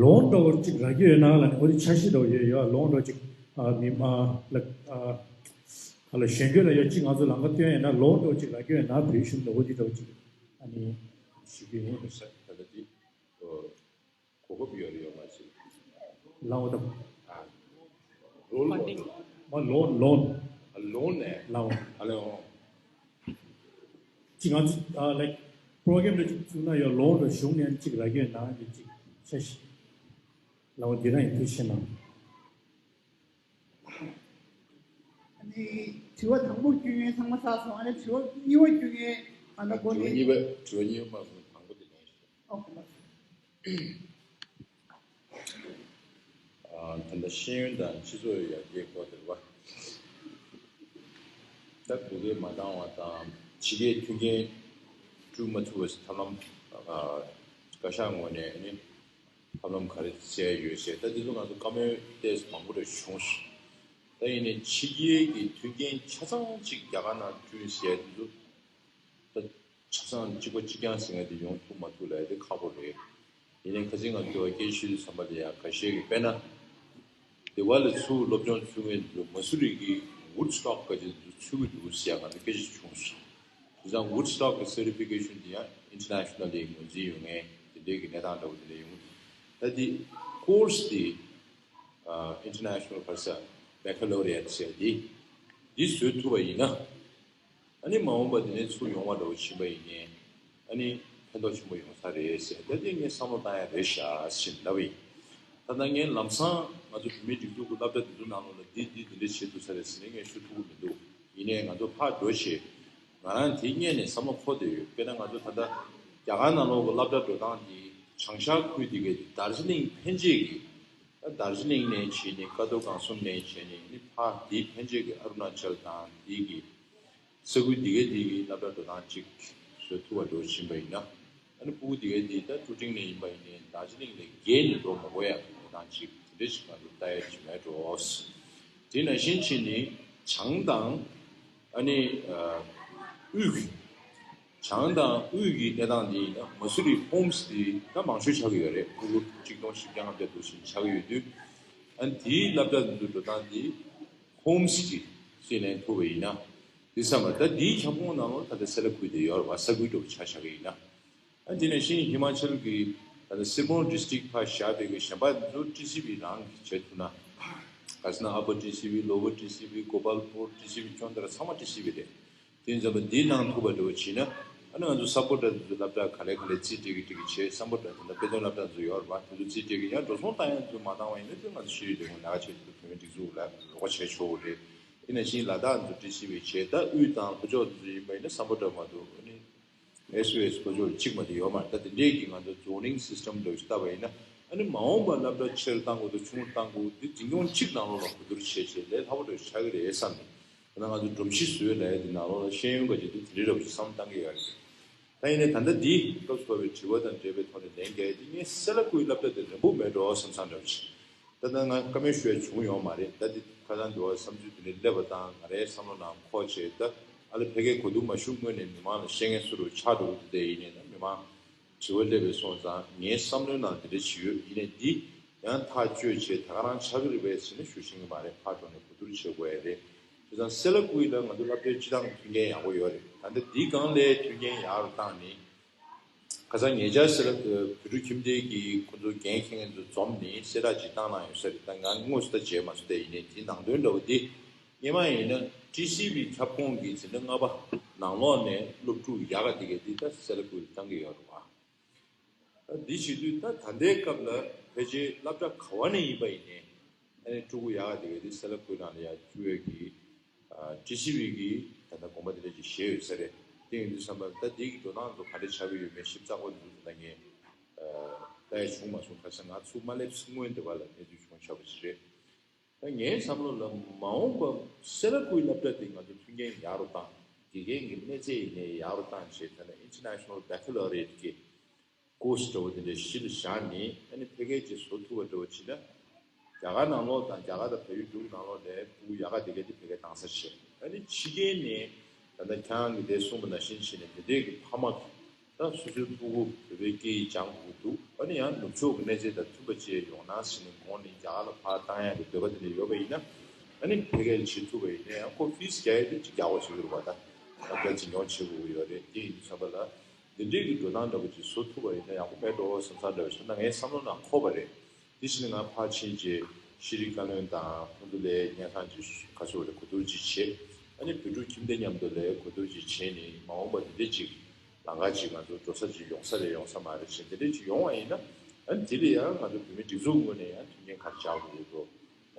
loan་འདྲ་བོ་གཅིག་རག་གི་ཡོད་ན་ལ་ནི་འོ་དེ་འཆར་གཞི་འདྲ་བོ་ཡོད་ཡོད། loan་འདྲ་བོ་གཅིག་ཨ་མི་མ་ལ་ཨ་ག་ལ་གཞོན་སྐྱེས་ལ་ཡོད་གཅིག་ང་ཚོ་ལམ་ཁ་སྟོན་ཡོད་ན་loan་འདྲ་བོ་གཅིག་རག་གི་ཡོད་ན་བོད་གཞུང་ནས་འོ་དེ་འདྲ་བོ་གཅིག་ཨ་ནི་ཞུ་གི་ཡིན། ད་ལྟ་དེ། གོ་སྐབས་ཡོད་རེད་ཡོད་མ་རེད། ལའོ་དང་། ཨ། ལོ་ལོ། མ་ལོན་ལོན། ཨ་ལོན་ནས། ལའོ། ཨ་ལོན། ཅི་ང་ཚོ་ཨ་like program་རེ་ཅིག་བཙུགས་ན་ཡོད་ལོན་རེ་གཞུང་ནས་ཅིག་རག་གི་ཡོད་ན་ཡོད་ཅིག་ཆ་ཤི། ལའོ་འདི་རང་ཡིན་ཐུགས་ཆེ་གནང་། ཨ་ནི་དྲི་བ་དང་པོ་བསྐྱོན་མཁན་ཚང་མ་ཚར་སོང་། ཨ་ནི་དྲི་བ་གཉིས་པ་བསྐྱོན་མཁན་ཨ་ན་གོ་ནས། དྲི་བ་གཉིས་པ་དྲི་བ་གཉིས་པ་མ་སོང་དང་པོ་དེ་ལན་ཞུ། ཨོ་ཁེ་ལགས། ད་ལྟ་ཤེས་ཡོན་དང་སྤྱི་ཚོགས་ཡར་རྒྱས་སྐོར་དེ་རེད་པ། ད་བོད་སྐད་མ་འདང་བ་དང་ཕྱི་རྒྱལ་མཐུན་རྐྱེན་སྒྲུབ་མ་ཐུབ་པ་ཐབས་ལམ་བཀའ་ཤག་ངོས་ནས་ནི་ཐབས་ལམ་ག་རེ་བཙལ་ཡོད་ཞེས་ད་འདི་ཚོ་ང་ཚོ་བཀའ་མོལ་ཏོག་ཙམ་མང་པོ་རེ་བྱུང་སོང་། ད་ཡིན་ནའི་ཕྱི་རྒྱལ་གྱི་མཐུན་རྐྱེན་ཆ་ཚང་ཅིག་རྒྱ་གར་ནང་བསྐྲུན་ཞེས་འདི་ཚོ། ད་ཆ་ཚང་གཅིག་པ་གཅིག་རྐྱང་ཟེར་མཁན་དེ་ཡོང་ཐུབ་མ་ཐུབ་ལབ་ཡ་དེ་ཁག་པོ་རེད། ཡིན་ནའི་ཁ་སང་ང་ཚོས་སྐད་ཆ་བཤད་དུས་ཙམ་པ་ལ་ཡང་ཁ་ཤས་ཀྱིས་དཔེར་ན། སྡེ་བ་ལ་ཚུར་སློབ་སྦྱོང་ཚུགས་མཁན་ཚོ་མ་སུ་རི་གི་Woodstock་ག་ཅིག་ཚུགས་ཀྱི་འདུག་ཟེར་ཡ་ང་ཚོ་སྐད་ཆ་བྱུང་སོང་། དེང་སང་Woodstock་གི་certification་དེ་ཡང་International་ལ་ངོས་འཛིན་ཡོད་མཁན་དེ་འདྲའི་གི་གནས་སྟངས་འདྲ་བོ་དེ་འདྲ་ཡོང་གི་འདུག་ད་དེ་course་དེ་International་ག་རེ་ཟེར་Baccalaureate་ཟེར་དེ་འདི་བཟོ་ཐུབ་པ་ཡིན་ན། ཨ་ནི་མ་འོངས་པ་དེ་ནས་ཚུར་ཡོང་བ་འདྲ་བོ་ཕྱིན་པ་ཡིན་ནའི་ཨ་ནི་ཕན་ཐོགས་ཆེན་པོ་ཡོང་ས་རེད་ཟེར་ད་དེ་ངས་བསམ་བློ་བཏང་ཡ་རེད་ཤག་ཟེར་ལབ་ཡིན། ད་ལྟ་ངས་ལམ་སང་ང་ཚོ་བོད་མིའི་སྒྲིག་འཛུགས་ཀྱི་སློབ་གྲྭ་དེ་ཚོ་ནང་ལོགས་ལ་འདི་འདི་འདི་འདྲ་བྱེད་ཐུབ་ས་རེད་ཟེར་ནས་ངས་ཞུ་ཐུབ་ཀྱི་མི་འདུག་ཡིན་ནའི་ང་ཚོ་ཕར་འགྲོ་བྱས་ང་རང་དེ་སྔས་ནས་བསམ་བློ་འཁོར་བསྡད་ཡོད། དཔེར་ན་ང་ཚོ་ད་ལྟ་རྒྱ་གར་ནང་ལོགས་ཀྱི་སློབ་གྲྭ་འགྲོ་སྟངས་འདི་བྱང་ཤར་ཁུལ་འདི་གའི་དར་ཇི་ལིང་ཕན་ཆད་ཀྱི་ད་དར་ཇི་ལིང་ནས་བྱས་ནས་ཀ་རྡོར་སྒང་གསུམ་ནས་བྱས་ནས་ནི་ཕར་འདི་ཕན་ཆད་ཀྱི་ཨ་རུ་ན་ཅལ་དང་འདི་གི་ས་ཁུལ་འདི་གའི་འདི་གི་སློབ་གྲྭ་འགྲོ་སྟངས་གཅིག་བཟོ་ཐུབ་པ་འགྲོ་བཞིན་པ་ཡིན་ན། ཨ་ནི་སྤུ་གུ་འདི་གའི་འདི་ད་ཀྲུ་ཀྲིང་ནས་ཡིན་པ་ཡིན་ནའི་དར་ཇི་ལིང་ནས་བརྒལ་ནས་འགྲོ་མ་དགོས་ཡ་འགྲོ་སྟངས་གཅིག་དེ་འདྲ་ཞིག་ང་ཚོ་ལྟ་ཡ་ཅིག་མེད་འགྲོ། དེ་ནང་བཞིན་བྱས་ནས་བྱང་དང་ཨ་ནི་དབུས་ཀྱི་བྱང་དང་དབུས་ཀྱི་གནས་སྟངས་འདི་ཡིན་ན་མ་སུ་རི་ཧོམ་སི་འདི་ད་མང་ཤོས་ཆགས་ཀྱི་ཡོད་རེད། ཕྲུ་གུ་ཆིག་སྟོང་བཞི་བརྒྱ་ལྔ་བརྒྱ་འདུག་ཞིག་ཆགས་ཀྱི་ཡོད་དུས་ཨ་ནི་དེའི་སློབ་གྲྭ་འདི་ཚོ་འགྲོ་སྟངས་འདི་ཧོམ་སི་གི་རྩིས་ལེན་ཐུབ་པ་ཡིན་ན་འདི་ཚང་མ་ད་འདིའི་ཁྱབ་ཁོངས་ནང་ལ་ད་ལྟ་སེ་ལ་ཁུལ་དེ་ཡོད་རེད་བ། ས་ཁུལ་འགྲོ་ཆ་ཆགས་ཀྱི་ཡིན་ན། ཨ་དེ་ནས་ཤིན་ཧི་མ་ཅལ་གྱི་ད་ལྟ་སི་རྦོན་ཌི་སི་ཊིག་ཕར་བཞག་པའི་གི་གཞན་པ་ཚོ་ཊི་སི་ཝི་རང་གི་བྱེད་ཐུབ་ན། ག་ཟེར་ན་ཨ་པར་ཊི་སི་ཝི། ལོ་ཝར་ཊི་སི་ཝི། གོ་པལ་པུར་ཊི་སི་ཝི། ཁྱོན་བསྡོམས་ཚང་མ་ཊི་སི་ཝི་རེད། དེ་ཡིན་ཙང་འདི་གནང་ཐུབ་པ་འདྲ་བོ་བྱས་ན་ ཨ་ནི་ང་ཚོ་སམ་བྷོ་ཊ་དེ་ཚོ་སློབ་གྲྭ་ག་ལེ་ག་ལེ་རྩིས་སྤྲད་ཀྱི་སྤྲད་ཀྱི་བྱས། སམ་བྷོ་ཊ་དེ་འདྲ་དཔེ་སྟོན་སློབ་གྲྭ་ཚོ་ཡོད་རེད་པ། དེ་ཚོ་རྩིས་སྤྲད་ཀྱི། ཡང་འགྲོ་སོང་བཏང་ཡ་ཚོ་མ་བཏང་བ་ཡིན་ན་དེ་ང་ཚོ་ཤེས་རིག་ལས་ཁུངས་ལ་ཁ་ཆད་དེ་ཚོ་བོད་མིའི་སྒྲིག་འཛུགས་ལ་རོགས་པ་བྱས་ཆོག་གི་རེད། དེ་ནང་བཞིན་ལ་དྭགས་ཚོ་ཊི་སི་ཝི་བྱས། ད་དབུས་དང་ལྷོ་ཕྱོགས་དེ་ཚོ་ཡིན་པ་ཡིན་ན་སམ་བྷོ་ཊ་མ་གཏོགས་ཨ་ནི་ཨེས་ཡུ་ཨེས་ལྷོ་ཕྱོགས་གཅིག་མ་གཏོགས་ཡོད་མ་རེད། ད་དེ་འདྲས་ཀྱི་ང་ཚོ་ཛོ་ནིང་སིས་ཊམ་འདྲ་བོ་ཞིག་བཏབ་པ་ཡིན་ན། ཨ་ནི་མ་འོངས་པར་སློབ་གྲྭ་ཆེ་རུ་གཏང་དགོས་འདུག་ཆུང་རུ་གཏང་དགོས་འདུག་འཛིན་སྐྱོང་གཅིག་ནང་ལོགས་ལ་གོ་བསྡུར་བྱས་བྱས་ལས་སླ་པོ་འདྲ་ཞིག་ཆགས་ཀྱི་རེད་བསམ་ནས། ད་ང་ཚོ་སྒྲོམ་གཞི་བཟོས་ལབ་ཡ་དེ་ནང་ལོགས་ལ་ཤེས་ཡོན་ག་ཅིག་དེ་དེ་འདྲའི་འདྲ་བོ་ཞིག་བསམ་བློ་བཏང་གི་ཡོད་རེད། ད་ཡིན་ནའི་ད་ལྟ་འདི་སྐབས་སུ་བབས་པའི་དྲི་བ་དང་འབྲེལ་བའི་ཐོག་ནས་ལན་རྒྱག་ཡ་དེ། ངས་སེ་ལ་ཀུའི་སློབ་གྲྭ་དེ་རན་པོ་མེད་འགྲོ་བསམ་བསམ་འདྲ་བོ་ཞིག་ད་ལྟ་ང་བཀའ་མོལ་ཞུ་ཡ་བྱུང་ཡོད་མ་རེད། ད་འདི་ཁ་སང་འདི་བ་བསམ་ཚུལ་འདི་འདྲའི་སླེབས་པ་དང་། ང་རའི་བསམ་བློ་ནང་འཁོར་བྱས། ད་ཨ་ལེ་ཕ་གིར་གོ་བསྡུར་མ་ཞུ་སྔོན་ནས་མི་མང་ལ་བཤད་མཁན་སུ་རུ་ཆགས་འགྲོ་གི་འདུག་དེ་ཡིན་ནའི་ད་མི་མང་དྲི་བ་སླེབས་པའི་སོང་ཙང་། ངའི་བསམ་བློའི་ནང་འདི་འདྲ་ཞིག་ཡོད། ཡིན་ནའི་འདི་ཡང་ཐག་གཅོད་བྱས་ད་ག་རང་ཆགས་ཀྱི་རེད་པས་ཟེར་ནས་ཞུ་ཤེས་ཀྱི་མ་རེད། ཕར་འགྲོ་ནས་གོ་བསྡུར་བྱེད་དགོས་ཡ་རེད། བྱས་ཙང་སེ་ལ་ཀུའི་ལ་ང་ཚོ་སློབ་གྲྭའི་སྤྱི་བཏང་མཐུན་རྐྱེན་ཡག་པོ་ཡོད་རེད། ད་ལྟ་འདི་སྒང་ལས་མཐུན་རྐྱེན་ཡག་རུ་བཏང་ནས། ཁ་སང་ཉེ་ཆར་སེ་ལ་བོད་ཕྲུག་ཁྱིམ་སྡེ་གི་ཁོ་ཚོ་འགན་འཁྱེར་མཁན་ཚོ་འཛོམས་ནས་གསལ་བསྒྲགས་ཅིག་བཏང་གནང་ཡོད་ས་རེད། ད་ང་དངོས་སུ་ད་མཇལ་མ་སོང་། དེ་ཡིན་ནའི་དེའི་ནང་དོན་འདྲ་བོ་འདི་སྔོན་མ་ཡིན་ན་ཊི་སི་ཝི་ཁྱབ་ཁོངས་ཀྱི་འཛིན་གྲྭ་ལྔ་པ་ནང་ལོགས་ནས་སློབ་ཕྲུག་ཡག་ག་དེ་གས་འདི་ད་སེ་ལ་ཀུའི་ལ་བཏང་གི་ཡོད་རེད་བ། ད་འདི་བྱེད་དུས་ད་ད་ལྟའི་སྐབས་ལ་ཕལ་ཆེར་སློབ་གྲྭ་ག་བ་ནས་ཡིན་པ་ཡིན་ནའི་ཨ་ནི་ཕྲུ་གུ་ཡག་ག་དེ་གས་འདི་སེ་ལ་ཀུའི་ནང་ལ་ཡར་བཅུག་ཡས་ཀྱི་ཨ་ཊི་སི་ཝི་གིས་ད་ལྟ་དགོངས་པ་དེ་འདྲ་ཅིག་བཞེས་ཡོད་ས་རེད། དེ་ཡིན་དུས་ཙམ་པ་ད་འདི་གི་འགྲོ་སྟངས་ཚོ་ག་འདྲ་ཆགས་ཀྱི་ཡོད་མེད་ཞིབ་ཚགས་པོ་འདུག་ད་ངས་ཨ་ལྟ་ཡ་བྱུང་མ་སོང་། ཁ་སང་ང་ཚུར་མ་སླེབས་སྔོན་དེ་བ་ལ་གནས་ཚུལ་བྱུང་ཆོག་པ་ཞིག་རེད། ད་ངའི་བསམ་བློ་ལ་མ་འོངས་པ་སེ་ལ་ཀུའི་སློབ་གྲྭ་དེ་ང་ཚོ་མཐུན་རྐྱེན་ཡག་རུ་བཏང་། དགེ་རྒན་གྱི་གནས་ཚད་ཡིན་ནའི་ཡག་རུ་བཏང་བྱས། ད་ལྟ་International Baccalaureate་གི་ཀོར་སི་འདྲ་བོ་དེ་འདྲའི་གཞི་ལ་བཞག་ནས། ཨ་ནི་ཕ་གིར་ཅིག་བཟོ་ཐུབ་པ་འདྲ་བོ་བྱས་ན། རྒྱ་གར་ནང་ལོགས་དང་རྒྱ་གར་དང་བལ་ཡུལ་འབྲུག་ནང་ལོགས་ནས་ཕྲུ་གུ་ཡག་ག་དེ་གས་དེ་ཕ་གིར་བཏང་ས་བྱས། ཨ་ནི་ཕྱི་རྒྱལ་ནས་ད་ལྟ་ཁྱེད་རང་གིས་དེ་གསུངས་པ་ནང་བཞིན་བྱས་ནས་དེ་འདྲས་ཀྱི་ཕ་མ་གིས་ད་སོ་སོའི་ཕྲུ་གུ་བོད་པའི་སྐད་ཡིག་སྦྱང་དགོས་ཀྱི་འདུག་ཨ་ནི་ཡང་ནུབ་ཕྱོགས་ཀྱི་གནས་ཚད་དང་མཐུན་པ་བཅས་ཡོང་ན་ཟེར་ནས་དགོངས་ནས་རྒྱ་གར་ལ་ཕར་བཏང་ཡག་གི་འདོད་པ་དེ་འདྲ་ཡོད་པ་ཡིན་ན། ཨ་ནི་ཕ་གིར་བྱེད་ཐུབ་པ་ཡིན་ན་ཡང་ཁོ་ཕིས་རྒྱག་ཡས་དེ་ཅིག་རྒྱག་དགོས་བྱེད་ཀྱི་རེད་བ། ད་སློབ་གྲྭ་འཛིན་སྐྱོང་བྱེད་དགོས་ཀྱི་ཡོད་རེད། དེ་ཡིན་དུས་ཙམ་པ་ལ་འདི་འདྲས་ཀྱི་འགྲོ་སྟངས་འདྲ་པོ་ཅིག་བཟོ་ཐུབ་པ་ཡིན་ན་ཡག་པོ་མེད་འགྲོ་བསམ་བསམ་འདྲ་བ་ཞིག་ད་ངའི་བསམ་བློ་ནང་འཁོར་བ་རེད། དེ་བཞིན་ང་ཕར་ཕྱིན་རྗེས་ཤེས་རིག་བཀའ་བློན་དང་ཁོང་ཚོ་ལ་སྙན་སེང་ཅིག་ག་ཚོད་རེད་གོ་བསྡུར་ཅིག་བྱས། ཨ་ནི་བོད་ཕྲུག་ཁྱིམ་སྡེ་མཉམ་དུ་ལ་གོ་བསྡུར་ཅིག་བྱས་ནས་མ་འོངས་པ་འདི་འདྲ་ཅིག་ལམ་ཁ་ཅིག་ང་ཚོ་འགྲོ་ས་ཅིག་ཡོང་ས་རེད་ཡོང་ས་མ་རེད་ཅེས་འདི་འདྲ་ཅིག་ཡོང་བ་ཡིན་ན། ཨ་ནི་དེ་ལ་ཡང་ང་ཚོ་བོད་མིའི་སྒྲིག་འཛུགས་ངོས་ནས་ཡང་མཐུན་རྐྱེན་ག་རེ་སྦྱར་དགོས་ཀྱི་འདུག་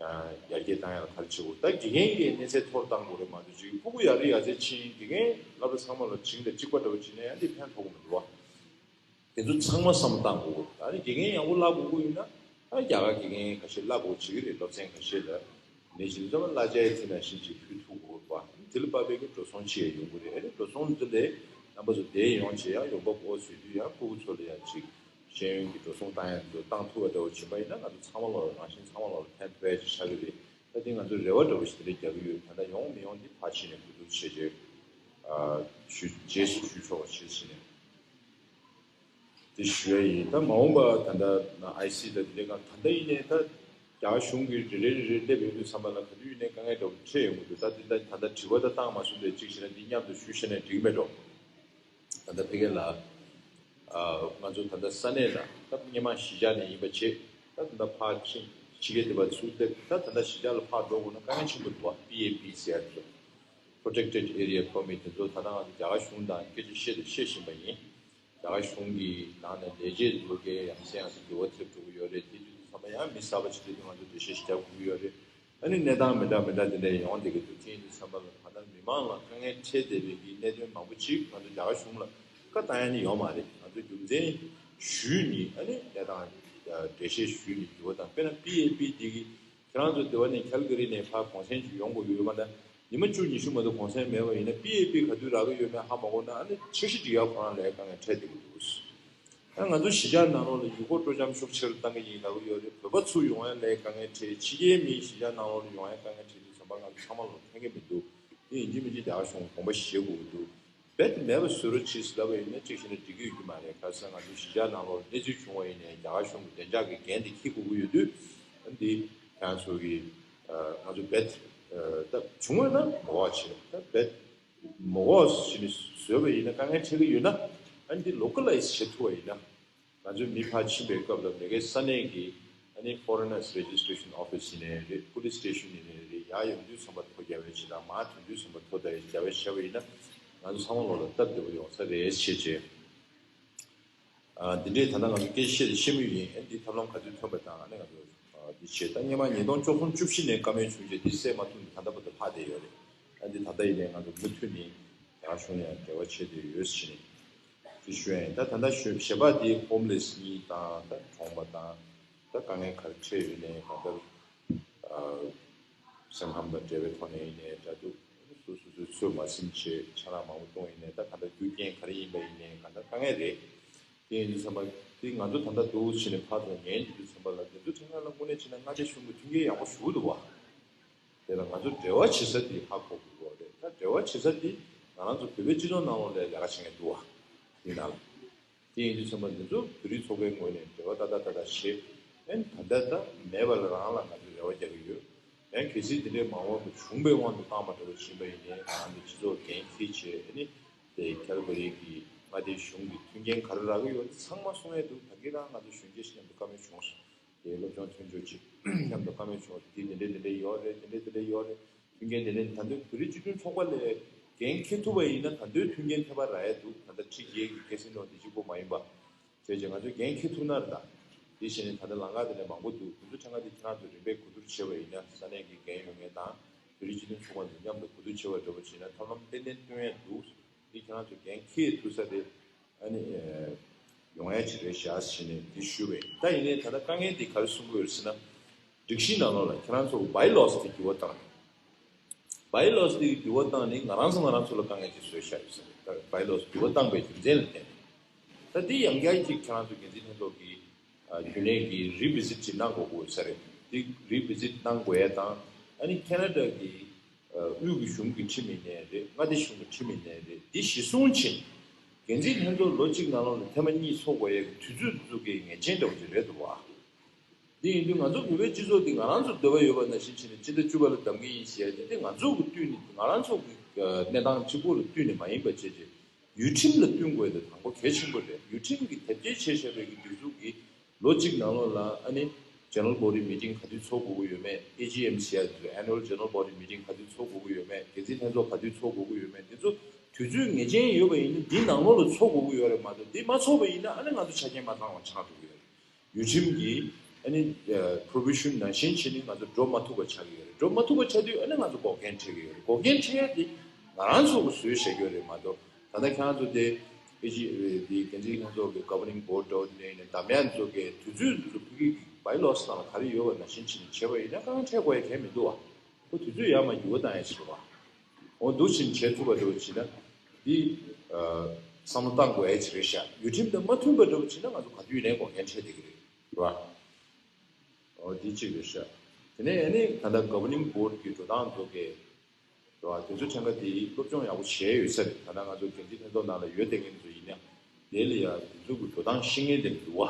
ཡར་རྒྱས་བཏང་ཡག་ལ་ག་རེ་བྱེད་དགོས། ད་དགེ་རྒན་གྱི་གནས་ཚད་མཐོ་རུ་བཏང་དགོས་རེད་མ་གཏོགས་ཅིག་ཕྲུ་གུ་ཡར་རེ་ཡར་རྩེ་ཕྱིན་དགེ་རྒན་སློབ་གྲྭ་ཚང་མ་ལ་བྱིངས་ཏེ་གཅིག་པ་འདྲ་བོ་བྱིན་ན་ཡང་འདི་ཕན་ཐོགས་ཀྱི་མི་འདུག་བ། དེ་ཚོ་ཚང་མ་བསམ་བློ་བཏང་དགོས། ད་ནི་དགེ་རྒན་ཡག་པོ་བསླབ་དགོས་ཀྱི་ཡོད་ན། ད་རྒྱ་གར་དགེ་རྒན་ཁ་ཤས་བསླབ་དགོས་བྱེད་ཀྱི་རེད། སློབ་ཚན་ཁ་ཤས་ལ་ནས་བཞིན་ཙམ་གླ་ཆ་ཡི་ཚིག་ནང་བཞིན་ཅིག་ཕུལ་ཐུབ་དགོས་པ། དེ་ལ་དཔག་པའི་གི་འགྲོ་སོང་ཅི་ཡང་ཡོང་གི་རེད། ཨ་ནི་འགྲོ་སོང་འདི་ལས་རྣམ་པ་ཚོ་བསྡད་ཡོང་བྱས་ཡང་ཡོང་འབབ་འོ་བཟོས་དུས་ཡང་ཕྲུ་གུ་ཚོ་ལ་ཡང་ཅིག་ཤེས་ཡོན་གྱི་འགྲོ་སོང་བཏང་ཡག་འདི་བཏང་ཐུབ་པ་འདྲ་བོ་བྱུང་བ་ཡིན་ན་ང་ཚོ་ཚང་མ་ལོག་ལ་རང་བཞིན་ཚང་མ་ལོག་ལ་ཕན་ཐོགས་ཡག་ཅིག་ཆགས་ཀྱི་རེད། ད་དེ་ང་ཚོ་རེ་བ་འདྲ་བོ་ཞིག་དེ་འདྲ་རྒྱག་གི་ཡོད། ད་ལྟ་ཡོང་མི་ཡོང་འདི་ཕར་ཕྱིན་ནས་གོ་བསྡུར་བྱས་རྗེས་ཨ་ཞུ་རྗེས་སུ་ཞུ་ཆོག་པ་ཞིག་བྱས་ནས། དེ་ཞུ་ཡ་ཡིན། ད་མ་འོངས་པ་ད་ལྟ་ཨའི་སི་དང་དེ་འདྲའི་སྒང་ད་ལྟ་ཡིན་ནའི་ད་རྒྱ་གར་གཞུང་གིས་རེ་རེ་རེ་རེ་སླེབས་ཡོང་དུས་ཙམ་པ་ལ་ག་དུས་ཡིན་ནའི་དཀའ་ངལ་འདྲ་བོ་འཕྲད་ཡོང་གི་འདུག་ད་དེ་ད་ད་ལྟ་དྲི་བ་ད་བཏང་མ་སོང་དུས་གཅིག་བྱས་ན་འདི་མཉམ་དུ་ཞུས་བྱས་ན་འགྲིག་གི་མེད་འགྲོ། ད་ལྟ་ཕ་གི་ལ་ཨ་ང་ཚོ་ད་ལྟ་ས་གནས་ལ་ད་སྔོན་མ་གཞིས་ཆགས་ནས་ཡིན་པ་བྱས། ད་ད་ལྟ་ཕར་ཕྱིན་ཕྱི་རྒྱལ་དེ་བ་ཚུར་སླེབས། ད་ད་ལྟ་གཞིས་ཆགས་ལ་ཕར་འགྲོ་དགོས་ན་དཀའ་ངལ་ཆེན་པོ་འདུག་བ། པི་ཨེ་པི་ཟེར་ཡ་དེ་ཚོ། Protected Area Permit་དེ་ཚོ་ད་ལྟ་ང་ཚོ་རྒྱ་གར་གཞུང་དང་སྐད་ཆ་བཤད་དང་བཤད་བཞིན་པ་ཡིན། རྒྱ་གར་གཞུང་གི་ནང་ནས་ལས་བྱེད་ཚོ་གིས་ཡང་སེ་ཡང་སེ་འགྱུར་བ་ཐེབས་འགྲོ་གི་ཡོད་རེད། དེ་དུས་ཚང་མ་ཡང་མི་གསར་པ་ཞིག་དེ་དུས་ང་ཚོ་འགྲེལ་བཤད་ཞིག་རྒྱག་དགོས་ཀྱི་ཡོད་རེད། ཨ་ནི་གནས་སྟངས་མི་འདྲ་མི་འདྲ་དེ་འདྲ་ཡོང་བསྡད་ཀྱི་འདུག་དེ་ཡིན་དུས་ཙམ་པ་ལ་ད་ལྟ་མི་མང་ལ་དཀའ་ངལ་འཕྲད་བསྡད་པའི་གི་གནད་དོན་མང་པོ་ཅིག་ང་ཚོ་རྒྱ་གར་གཞུང་ལ་བཀའ་བཏང་ཡ་ནི་ཡོད་མ་རེད། ང་ཚོ་རྒྱུ་མཚན་ཞུས་ནི་ཨ་ནི་གནས་སྟངས་འགྲེལ་བཤད་ཞུས་ནི་འགྱུར་བ་དང་། དཔེར་ན་པི་ཨེ་པི་འདི་གི་ཁྱེད་རང་ཚོ་འདི་བ་ནས་ཁལ་ག་རི་ནས་ཕར་གུང་སེང་ཅིག་ཡོང་དགོས་ཡོད་མ་ད། ཉི་མ་བཅུ་ཉི་ཤུ་མ་གཏོགས་གུང་སེང་མེད་པ་ཡིན་ན་པི་ཨེ་པི་ག་དུས་རག་གི་ཡོད་མེད་ཧ་མ་གོ་ན་ཨ་ནི་འཆར་གཞི་སྒྲིག་ཡག་ཁོ་རང་ལ་དཀའ་ངལ་འཕྲད་བསྡད་ཀྱི་འདུག་ད་ང་ཚོ་གཞིས་ཆགས་ནང་ལོགས་ལ་ཡུལ་སྐོར་སྤྲོ་འཆམ་ཤུགས་ཆེ་རུ་གཏང་གི་ཡིན་ལབ་ཀྱི་ཡོད་རེད། བོད་པ་ཚུར་ཡོང་ཡ་ལ་དཀའ་ངལ་འཕྲད། ཕྱི་རྒྱལ་མི་གཞིས་ཆགས་ནང་ལོགས་ལ་ཡོང་ཡ་དཀའ་ངལ་འཕྲད་དུས་ཙམ་པ་ང་ཚོ་ཚང་མ་ལོག་ཕན་གྱི་མི་འདུག་དེ་ཡིན་གཅིག་མིན་གཅིག་རྒྱ་གར་གཞུང་དགོངས་པ་བཞེས་དགོས་ཀྱི་འདུག་རྦད་དེ་མེད་པ་བཟོ་རོགས་བྱེད་ཟེར་ལབ་པ་ཡིན་ན་གཅིག་བྱས་ན་འགྲིག་གི་ཡོད་ཀྱི་མ་རེད། ག་རེ་ཟེར་ན་ང་ཚོ་གཞིས་ཆགས་ནང་ལོགས་གནས་ཚུལ་བྱུང་བ་ཡིན་ནའི་རྒྱ་གར་གཞུང་གི་བདེ་འཇགས་ཀྱི་འགན་དེ་འཁྱེར་དགོས་ཀྱི་ཡོད་དུས། འདི་ཁྱེད་རང་ཚོ་གི་ང་ཚོ་རྦད་ད་བྱུང་བ་ན་མ་འོག་བྱེད། ད་རྦད་མ་འོག་བྱས་ནས་བཟོས་པ་ཡིན་ན་དཀའ་ངལ་འཕྲད་ཀྱི་ཡོད་ན། ཨ་ནི་འདི་ལོ་ཀ་ལའི་ཛི་བྱེད་ཐུབ་པ་ཡིན་ན། ང་ཚོའི་མི་ཕར་ཕྱིན་པའི་སྐབས་ལ་མ་གི་ས་གནས་ཀྱི་ཨ་ནི་Foreigners Registration Office་ཡིན་ནའི་རེད། Police Station་ཡིན་ནའི་རེད། ཡར་ཡོང་དུས་ཙམ་པ་ཐོ་རྒྱག་པ་བྱེད་དང་མར་ཐོན་དུས་ཙམ་པ་ཐོ་རྒྱག་པ་བྱས་པ་ཡིན་ན། ང་ཚོ་ཚང་མ་ལོ་ལ་སྟབས་བདེ་པོ་ཡོང་ས་རེད་བྱས་བྱས། ཨ། འདི་འདྲའི་ད་ལྟ་ང་ཚོ་སྐད་ཆ་བཤད་དེ་བཤད་མུས་ཡིན། ཨ། འདི་ཐབས་ལམ་ག་དུས་ཐོན་པ་དང་། ཨ་ནི་ང་ཚོ། ཨ། འདི་བྱས། ད་སྔོན་མ་ཉིས་སྟོང་བཅུ་གསུམ་བཅུ་བཞི་ནས་བཀའ་མོལ་བྱུང་རྗེས་འདི་སེལ་མ་ཐུབ་ནས་ད་ལྟ་བར་དུ་ལྷག་བསྡད་ཡོད་རེད། ཨ། འདི་ད་ལྟ་ཡིན་ནའི་ང་ཚོ་མུ་མཐུད་ནས་རྒྱ་གར་གཞུང་ཡང་འབྲེལ་བ་བྱས་ཏེ་ཡོད་ཟེར་ནས་འདི་ཞུ་ཡ་ཡིན། ད་ད་ལྟ་ཞུ་བྱེད་པ་འདི་ཧོམ་ལེས་གཉིས་དང་། ད་གྲོངས་པ་དང་། ད་དཀའ་ངལ་ག་རེ་འཕྲད་ཡོད་ནའི་གང་ལྟར། ཨ། སེམས་ཁམས་དང་འབྲེལ་བའི་ཐོག་ནས་ཡིན་ནའི་འདྲ་འདུག་སོ་སོ་སོའི་ཚོད་མ་ཟིན་བྱས་ཆ་ལག་མང་པོ་གཏོང་ཡིན་ནའི། ད་གང་ལྟར་རྒྱུ་རྐྱེན་ག་རེ་ཡིན་པ་ཡིན་ནའི་གང་ལྟར་དཀའ་ངལ་རེད། དེ་ཡིན་དུས་ཙམ་པ་དེ་ང་ཚོ་ད་ལྟ་འདུག་བྱས་ནས་ཕར་ཚུར་ཉན་དུས་ཙམ་པ་ལ། དེ་ཚོ་ཁྲིད་མཁན་ལ་དངོས་གནས་བྱས་ན་མངའ་སྡེ་གཞུང་གི་མཐུན་རྐྱེན་ཡག་པོ་ཞེ་པོ་འདུག་བ། དེ་ལ་ང་ཚོ་འབྲེལ་བ་བྱེད་ས་དེ་ཧ་གོ་དགོས་རེད། ད་འབྲེལ་བ་བྱེད་ས་དེ་ང་རང་ཚོ་བོད་པའི་སྤྱི་ཚོགས་ནང་ལོགས་ལ་ལས་ཀ་བྱེད་མཁན་འདུག་བ། དེ་ནང་ལ། དེ་ཡིན་དུས་ཙམ་པ་འདི་ཚོ་བོད་རིགས་ཚོགས་པའི་ངོས་ནས་འབྲེལ་བ་ཏག་ཏག་ཏག་ཏག་བྱེད། ཨ་ནི་ད་ལྟ་ད་མེད་པ་ལ་རང་ལ་ང་ཚོས་རེ་བ་རྒྱག་གི་ཡོད། ཡང་གལ་སྲིད་འདི་འདྲའི་མ་འོངས་པ་བྱུང་པའི་དབང་དུ་བཏང་བ་འདྲ་བོ་ཕྱིན་པ་ཡིན་ནའི་ང་རང་ཚོ་སྤྱི་ཚོགས་འགན་འཁྱེར་བྱས། ཨ་ནི་དེ་ཁེ་ལི་ཕོར་ནི་ཡ་གི་མངའ་སྡེའི་གཞུང་གི་མཐུན་རྐྱེན་ག་རེ་རག་གི་ཡོད་དེ་ཚང་མ་གསུང་ཡས་འདུག་ད་གིན་རང་ང་ཚོ་གཞོན་སྐྱེས་ཤིག་མཉམ་དུ་བཀའ་མོལ་བྱུང་སོང་། དེ་སློབ་སྦྱོང་མཐུན་སྦྱོར་ཅིག་མཉམ་དུ་བཀའ་མོལ་བྱུང་བ་དེ་འདི་འདྲ་འདི་འདྲ་ཡོད་རེད། འདི་འདྲ་འདི་འདྲ་ཡོད་རེད། མཐུན་རྐྱེན་དེ་ནས་ད་ལྟའི་བོད་རིགས་སྤྱི་མཐུན་ཚོགས་པ་ལས་འགན་འཁྱེར་ཐུབ་པ་ཡིན་ན་ད་ལྟའི་མཐུན་རྐྱེན་ཁྱད་པར་རག་ཡས་འདུག་ད་ལྟ་ཁྲི་བརྒྱད་ཀྱི་སྐད་སྲིང་ལོ་འདི་གཅིག་པོ་མ་ཡིན་པ། བྱས་རྗེས་ང་ཚོས་འགན་འཁྱེར་ཐུབ་ན་རེད། ད་དེ་བྱས་ནས་ད་ལྟ་ལམ་ཁ་དེ་ནས་མང་པོ་འདུག་དེ་ཚོ་ཕྲན་ཁ་དེ་ཁྱེད་རང་ཚོས་རིམ་པས་གོ་བསྡུར་བྱས་པ་ཡིན་ན། ས་གནས་ཀྱི་འགན་ཡོད་མཁན་དང་བོད་རིགས་སྤྱི་མཐུན་ཚོགས་པ་ཚོ་མཉམ་དུ་གོ་བསྡུར་བྱས་པ་འདྲ་པོ་བྱས་ན་ཐབས་ལམ་ཏན་ཏན་སྟོན་ཡས་འདུག་འདི་ཁྱེད་རང་ཚོས་འགན་འཁྱེར་ཐུབ་ས་དེ། ཨ་ནི། ཨ། ཡོང་ཡ་ཅིག་རེད་ཤག་ཟེར་ནས་འདི་ཞུས་པ་ཡིན། ད་ཡིན་ནའི་ད་ལྟ་དཀའ་ངལ་འདི་ག་རེ་གསུང་གི་ཡོད་ཟེར་ན། སྒྲིག་གཞི་ནང་ལོགས་ལ་ཁྱེད་རང་ཚོ་བྷའི་ལོས་འདི་འགྱུར་བ་བཏང་ནས། བྷའི་ལོས་འདི་འགྱུར་བ་བཏང་ནས་ང་རང་ཚོ་ང་རང་ཚོ་ལ་དཀའ་ངལ་ཅིག་བཟོས་བཞག་ཡོད་ཟེར་ནས། ད་བྷའི་ལོས་འགྱུར་བ་བཏང་པའི་རྒྱུ་མཚན་ལ་བརྟེན་ནས། ད་འདི་ཡང་བསྐྱར་ཅིག་ཁྱེད་རང་ཚོ་འགན་འཛིན་ལྷན་ཚོགས་ཀྱི། ཨ། རྒྱུན་ལས་ཀྱི་རི་བི་ཟིཊ་ཅིག་གནང་དགོས་ཀྱི་ཡོད་ས་རེད། འདི་རི་བི་ཟིཊ་གནང་དགོས་ཡ་དང་། ཨ་ནི་ཁེ་ན་ཌ་གི། ཨ། དབུས་ཀྱི་གཞུང་གི་ཁྲིམས་ཡིན་ནའི་རེད། མངའ་སྡེ་གཞུང་གི་ཁྲིམས་ཡིན་ནའི་རེད། འདི་གཞི་བཟུང་བྱས་འགན་འཛིན་ལྷན་ཚོགས་ལོ་གཅིག་ནང་ལོགས་ལ་ཐེངས་མ་གཉིས་ཚོགས་དགོས་ཡས་ཀྱི་དུས་ཚོད་འདི་ཚོ་གི་ངེས་ཅན་འདྲ་བོ་ཅིག་རེད་འདུག་བ། འདི་ཡིན་དུས་ང་ཚོ་བོད་པའི་སྤྱི་ཚོགས་འདི་ང་རང་ཚོ་འདོད་པ་ཡོད་པ་ནང་བཞིན་བྱས་ནས་སྤྱི་ཟླ་བཅུ་པ་ལ་བདམས་ཀྱི་ཡིན་ཟེར་ཡ་འདི་འདི་ང་ཚོ་གི་བསྟུན་ནས། ང་རང་ཚོ་གི་གནས་སྟངས་གཅིག་པོ་ལ་བསྟུན་ནས་མ་ཡིན་པ་བྱས་རྗེས་ཡུལ་ཁྲིམས་ལ་བསྟུན་དགོས་ཡ་དེ་དང་པོ་གལ་ཆེན་པོ་རེད། ཡུལ་ཁྲིམས་ཀྱིས་དེབ་སྐྱེལ་བྱས་བཞག་པའི་གི་སྒྲིག་འཛུགས་ཀྱི་ལོ་གཅིག་ནང་ལོགས་ལ་ཨ་ནི་General Body Meeting ག་དུས་ཚོགས་དགོས་ཀྱི་ཡོད་མེད། ཨེ་ཇི་ཨེམ་ཟེར་ཡ་དེ་ཚོ། Annual General Body Meeting ག་དུས་ཚོགས་དགོས་ཀྱི་ཡོད་མེད། འགན་འཛིན་ལྷན་ཚོགས་ག་དུས་ཚོགས་དགོས་ཀྱི་ཡོད་མེད། འདི་ཚོ་དུས་ཚོད་ངེས་ཅན་ཡོད་པ་ཡིན་ན་འདིའི་ནང་ལོགས་ལ་ཚོགས་དགོས་ཀྱི་ཡོད་རེད་མ་གཏོགས། འདི་མ་ཚོགས་པ་ཡིན་ན་ཨ་ནི་ང་ཚོ་ཆ་རྐྱེན་མ་ཚང་བ་ཆགས་འགྲོ་གི་ཡོད་རེད། ཡུལ་ཁྲིམས་ཀྱི་ཨ་ནི་provision ནང་བཞིན་བྱས་ནས་ང་ཚོ་འགྲོ་མ་ཐུབ་པ་ཆགས་ཀྱི་ཡོད་རེད། འགྲོ་མ་ཐུབ་པ་ཆགས་དུས་ཨ་ནི་ང་ཚོ་འགོག་རྐྱེན་འཕྲད་ཀྱི་ཡོད་རེད། འགོག་རྐྱེན་འཕྲད་ཡ་དེ་ང་རང་ཚོ་གིས་བཟོས་བཞག་གི་ཡོད་རེད་མ་གཏོགས། ད་ལྟ་ཁྱེད་རང་ཚོ་དེ་ཨེ་ཇི་དེ་འགན་འཛིན་ལྷན་ཚོགས་ཀྱི་Governing Board འདྲ་བོ་དེ་ནས་ཡིན་ནའི་བདམས་ཡ་ཚོ་གི་དུས་ཚོད་ཚོ་ཕ་གི་གི་བྷའི་ལོས་ནང་ལ་ག་རེ་ཡོད་པ་ནང་བཞིན་བྱས་ནས་བྱས་པ་ཡིན་ན་དཀའ་ངལ་འཕྲད་དགོས་ཡ་གང་ཡང་མི་འདུག་བ། ཁོ་དུས་ཚོད་ཡར་མར་འགྱུར་བ་བཏང་ཡ་ཞིག་རེད་བ། འོ་འདུག་བྱས་ནས་བྱས་ཐུབ་པ་འདྲ་བོ་བྱས་ན། འདི། ཨ། བསམ་བློ་བཏང་དགོས་ཡ་ཅིག་རེད་ཤག་ཡུལ་ཁྲིམས་དང་མ་མཐུན་པ་འདྲ་བོ་བྱས་ན་ང་ཚོ་ག་དུས་ཡིན་ནའི་འགོག་རྐྱེན་འཕྲད་བསྡད་ཀྱི་རེད། རེད་བ། འོ་འདི་གཅིག་རེད་ཤག་དེ་ནས་ཨ་ནི་ད་ལྟ་Governing Board གི་འགྲོ་སྟངས་ཚོ་གི། རེད་བ། དེ་ཚོ་ཕྲན་ཁ་དེ་སློབ་སྦྱོང་ཡག་པོ་བྱས་ཡོད་ས་རེད། ད་ལྟ་ང་ཚོ་འགན་འཛིན་ལྷན་ཚོགས་ནང་ལ་ཡོད་བསྡད་མཁན་ཚོ་ཡིན་ན། དེ་ལ་ཡ་དེ་ཚོ་གི་འགྲོ་སྟངས་ཤེས་མཁན་དེ་འདུག་བ།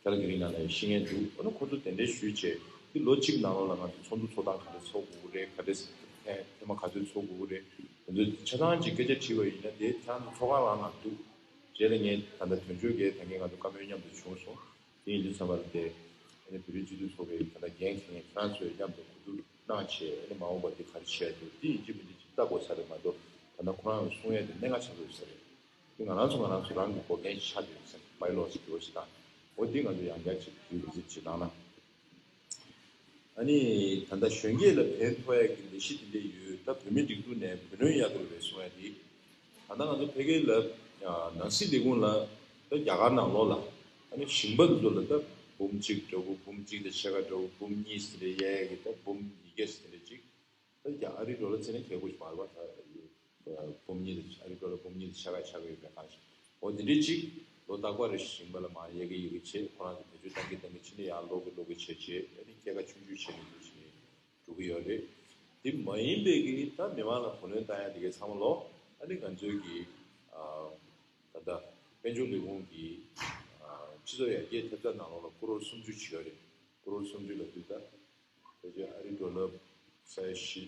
ཁྱེད་རང་གི་རིང་ནང་ལ་ཤེས་མཁན་འདུག་འོ་ན་ཁོ་ཚོ་དེ་འདྲའི་ཞུས་བྱས། འདི་ལོ་གཅིག་ནང་ལོགས་ལ་ང་ཚོ་ཚོགས་འདུ་ཚོགས་སྟངས་ག་འདྲ་ཚོགས་དགོས་ཀྱི་རེད། ག་འདྲ་ཐེངས་ཐེངས་མ་ག་ཚོད་ཚོགས་དགོས་ཀྱི་རེད། དེ་ཚོ་ཆ་ཚང་ཅིག་སྐད་ཆ་དྲིས་པ་ཡིན་ན་དེ་ཁྱེད་རང་ཚོ་ཚོགས་ཁང་རང་ནང་འདུག་རྗེས་ལ་ངས་ད་ལྟ་དོན་གཅོད་ཀྱི་ད་གིན་ང་ཚོ་བཀའ་མོལ་མཉམ་དུ་བྱུང་སོང་། དེ་ཡིན་དུས་ཙམ་པ་ལ་དེ་ཨ་ནི་བོད་རིགས་སྤྱི་མཐུན་ཚོགས་པའི་ད་ལྟ་འགན་འཁྱེར་མཁན་ཁྱེད་རང་ཚོས་མཉམ་དུ་གོ་བསྡུར་གནང་བྱས། ཨ་ནི་མ་འོངས་པ་འདི་ག་རེ་བྱས་འདུག་འདི་ཡིན་གཅིག་མིན་གཅིག་ལྟ་དགོས་ས་རེད་མ་གཏོགས། ད་ལྟ་ཁོ་རང་གིས་གསུང་ཡས་དེ་གནད་འགག་ཆགས་ཀྱི་ཡོད་ས་རེད། དེ་ང་རང་ཚོ་ང་རང་ཚོ་རང་གི་འགོག་རྐྱེན་ཆགས་བསྡད་ཡོད་ས་རེད། བྷའི་ལོས་འགྱུར་བ་ཞིག་དང་། འོ་འདི་ང་ཚོ་ཡང་བསྐྱར་ཅིག་རི་བི་ཟིཊ་ཅིག་གནང་ན། ཨ་ནི་ད་ལྟ་གཞོན་སྐྱེས་ལ་ཕན་ཐོགས་ཡ་གི་ལས་གཞི་དེ་འདྲ་ཡོད། ད་བོད་མིའི་སྒྲིག་འཛུགས་ནས་བུ་ལོན་གཡར་དགོས་རེད་གསུང་ཡ་དེ། ད་ལྟ་ང་ཚོ་ཕ་གི་ལ་ནང་སྲིད་ལས་ཁུངས་ལ། ད་རྒྱ་གར་ནང་ལོགས་ལ་ཨ་ནི་ཞིང་པ་ཚོ་ལ་ད་འབུམ་གཅིག་འདྲ་བོ། འབུམ་གཅིག་དང་ཕྱེད་ཀ་འདྲ་བོ། འབུམ་གཉིས་ཟེར་ནས་གཡར་ཡ་གི། ད་འབུམ་ཉིས་བརྒྱ་ཟེར་ནས་གཅིག་ད་རྒྱ་ཨ་རིའི་ཌོ་ལར་བརྩིས་ན་ཁེ་པོ་ཞིག་མ་རེད་པ། ད་འབུམ་གཉིས་དང་། ཨ་རིའི་ཌོ་ལར་འབུམ་གཉིས་དང་ཕྱེད་ཀ་ཆགས་ཀྱི་ཡོད་པའི་ཁ་ཤས། འོ་འདི་འདྲའི་ཅིག་ལོ་རྟག་པར་རེ་ཞིང་པ་ལ་མར་གཡར་གི་གཡར་གི་བྱས། ཁོ་རང་ཚོ་བེད་སྤྱོད་གཏང་གི་གཏང་གི་བྱས་ནས་ཡར་སློག་གི་སློག་གི་བྱས་བྱས། ཨ་ནི་སྐྱེད་ཀ་ཆུང་ཆུང་བྱས་ནས་འདུག་བྱས་ནས་འགྲོ་གི་ཡོད་རེད། དེ་མ་ཡིན་པའི་གི་ད་མི་མང་ལ་བུ་ལོན་བཏང་ཡ་དེ་གའི་ཚང་མ་ལོ། ཨ་ནི་ང་ཚོའི་གི། ཨ། ད་ལྟ་དཔལ་འབྱོར་ལས་ཁུངས་ཀྱི། ཨ། སྤྱི་ཚོགས་ཡར་རྒྱས་ཐེབས་རྩ་ནང་ལོགས་ལ་ཀོ་རོར་སུམ་ཅུ་ཅིག་ཡོད་རེད། ཀོ་རོར་སུམ་ཅུ་ལབ་དུས་ད། ཕལ་ཆེར་ཨ་རིའི་ཌོ་ལར་ས་ཡ་བཞི།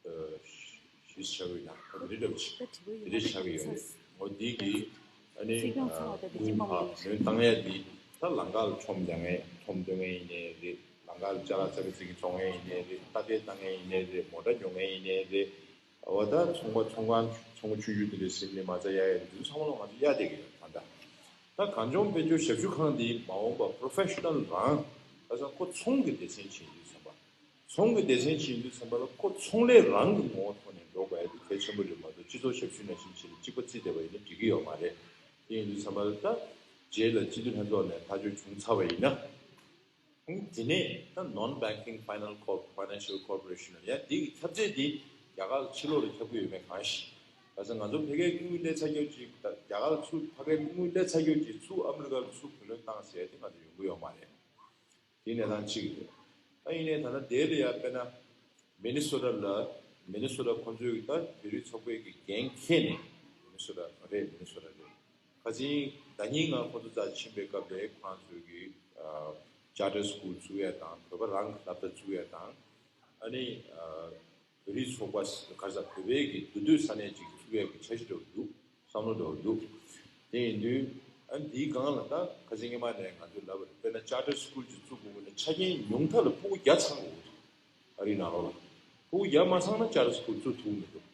ཨ། བཞི་ཆགས་ཀྱི་ཡོད་ན། ད་དེ་འདྲ་འདྲ་པོ་ཅིག་དེ་འདྲ་ཆགས་ཀྱི་ཡོད་རེད། འོ་འདི་གི་ཨ་ནི། ཨ། དངུལ་ཕར་ལོན་བཏང་ཡ་འདི་ད་ལམ་ཁ་ལ་ཁྲོམ་རྒྱག་མཁན། ཁྲོམ་སྟོན་མཁན་ཡིན་ནའི་རེད། ལམ་ཁ་ལ་ཅ་ལག་ཙག་གི་ཙིག་གི་བཙོང་མཁན་ཡིན་ནའི་རེད། རྟ་དྲེལ་བཏང་མཁན་ཡིན་ནའི་རེད། མོ་ཊ་ཉོ་མཁན་ཡིན་ནའི་རེད། འོ་ད་ཚོང་པ་ཚོང་ཁང་ ཚོང་ཆུང་ཆུང་དེ་འདྲ་ཟིན་ནས་མ་རྩ་གཡར་ཡ་དེ་ཚོ་ཚང་མ་ལ་ང་ཚོ་གཡར་བསྡད་ཀྱི་ཡོད་ད་ལྟ། ད་གངས་ལྗོངས་དཔལ་འབྱོར་ཞབས་ཞུ་ཁང་འདི་མ་འོངས་པ་པྲོ་ཕེ་ཤི་ནལ་རང་ཁ་སང་ཁོ་ཚོང་གི་སྡེ་ཚན་ཕྱིན་དུས་ཙམ་པ། ཚོང་གི་སྡེ་ཚན་ཕྱིན་དུས་ཙམ་པ་ལ་ཁོ་ཚོང་ལས་རང་གི་ངོ་བོ་ཐོག་ནས་འགྲོ་དགོས་ཡ་དེ་གལ་ཆེན་པོ་རེད་མ་གཏོགས་སྤྱི་ཚོགས་ཞབས་ཞུ་ནང་བཞིན་བྱས་ནས་གཅིག་པ་རྩིས་བསྡད་པ་ཡིན་ན་འགྲིག་གི་ཡོད་མ་རེད། དེ་ཡིན་དུས་ཙམ་པ་ལ་ད་རྗེས་ལ་སྤྱི་འཐུས་ལྷན་ཚོགས་ནས་ཐག་གཅོད་བྱུང་ཚར་བ་ཡིན་ན། དེ་ནས་ད་Non-Banking Final Corp Financial Corporation ཡ་འདི་གི་ཁྱབ་ཚད་འདི་རྒྱ་གར་ཕྱི་ལོགས་ལ་ཁྱབ་ཀྱི་ཡོད་མེད་གང་ཤེས། ག་ས་ང་ཚོ་ཕ་གིར་དངུལ་སླེབས་ཚར་རྒྱུ་ཅིག་ད་རྒྱ་གར་ཚུར་ཕ་གིར་དངུལ་སླེབས་ཚར་རྒྱུ་ཅིག་ཚུར་ཨ་མི་རི་ཀར་ཚུར་བུ་ལོན་བཏང་ཟེར་ཡ་དེ་ང་ཚོ་ཡོང་གི་ཡོད་མ་རེད། དེ་གནས་སྟངས་གཅིག་རེད། ད་ཡིན་ནའི་ད་ལྟ་དེ་ལ་ཡ་དཔེར་ན་མི་ནི་སོ་ཊ་ལ་མི་ནི་སོ་ཊ་ཁོ་ཚོའི་ད་བོད་རིགས་ཚོགས་པའི་གི་འགན་འཁྱེར་ནས་མི་ནི་སོ་ཊ་རེད་མི་ནི་སོ་ཊ་རེད། ཁ་སང་ཟླ་ཉིན་ང་ཁོ་ཚོ་རྩར་ཕྱིན་པའི་སྐབས་དེ་ཁོ་རང་ཚོའི་གི་ཨ་ཅར་ཊར་སི་ཀུལ་བཙུགས་ཡ་དང་བོད་པ་རང་གི་སློབ་གྲྭ་བཙུགས་ཡ་དང་ཨ་ནི་ཨ་བོད་རིགས་ཚོགས་པ་ག་རེ་ཟ་བོད་པའི་གི་འདུས་སྡོད་ས་གནས་ཅིག་བཙུགས་ཡ་གི་འཆར་གཞི་འདྲ་བོ་འདུག་བསམ་བློ་འདྲ་བོ་འདུག་དེ་ཡིན་དུས་ཨ་ནི་དེའི་སྒང་ལ་ད་ཁ་སང་སྔོན་མ་ནས་ང་ཚོས་ལབ་པ་རེད། དཔེར་ན་ཅར་ཊར་སི་ཀུལ་ཅིག་བཙུགས་དགོས་ན་ཆ་རྐྱེན་ཉུང་མཐའ་ལ་ཕྲུ་གུ་བརྒྱ་ཚང་དགོས་ཀྱི་འདུག་ཨ་རིའི་ནང་ལོགས་ལ། ཕྲུ་གུ་བརྒྱ་མ་ཚང་ན་ཅར་ཊར་སི་ཀུལ་བཙུགས་ཐུབ་མི་འདུག་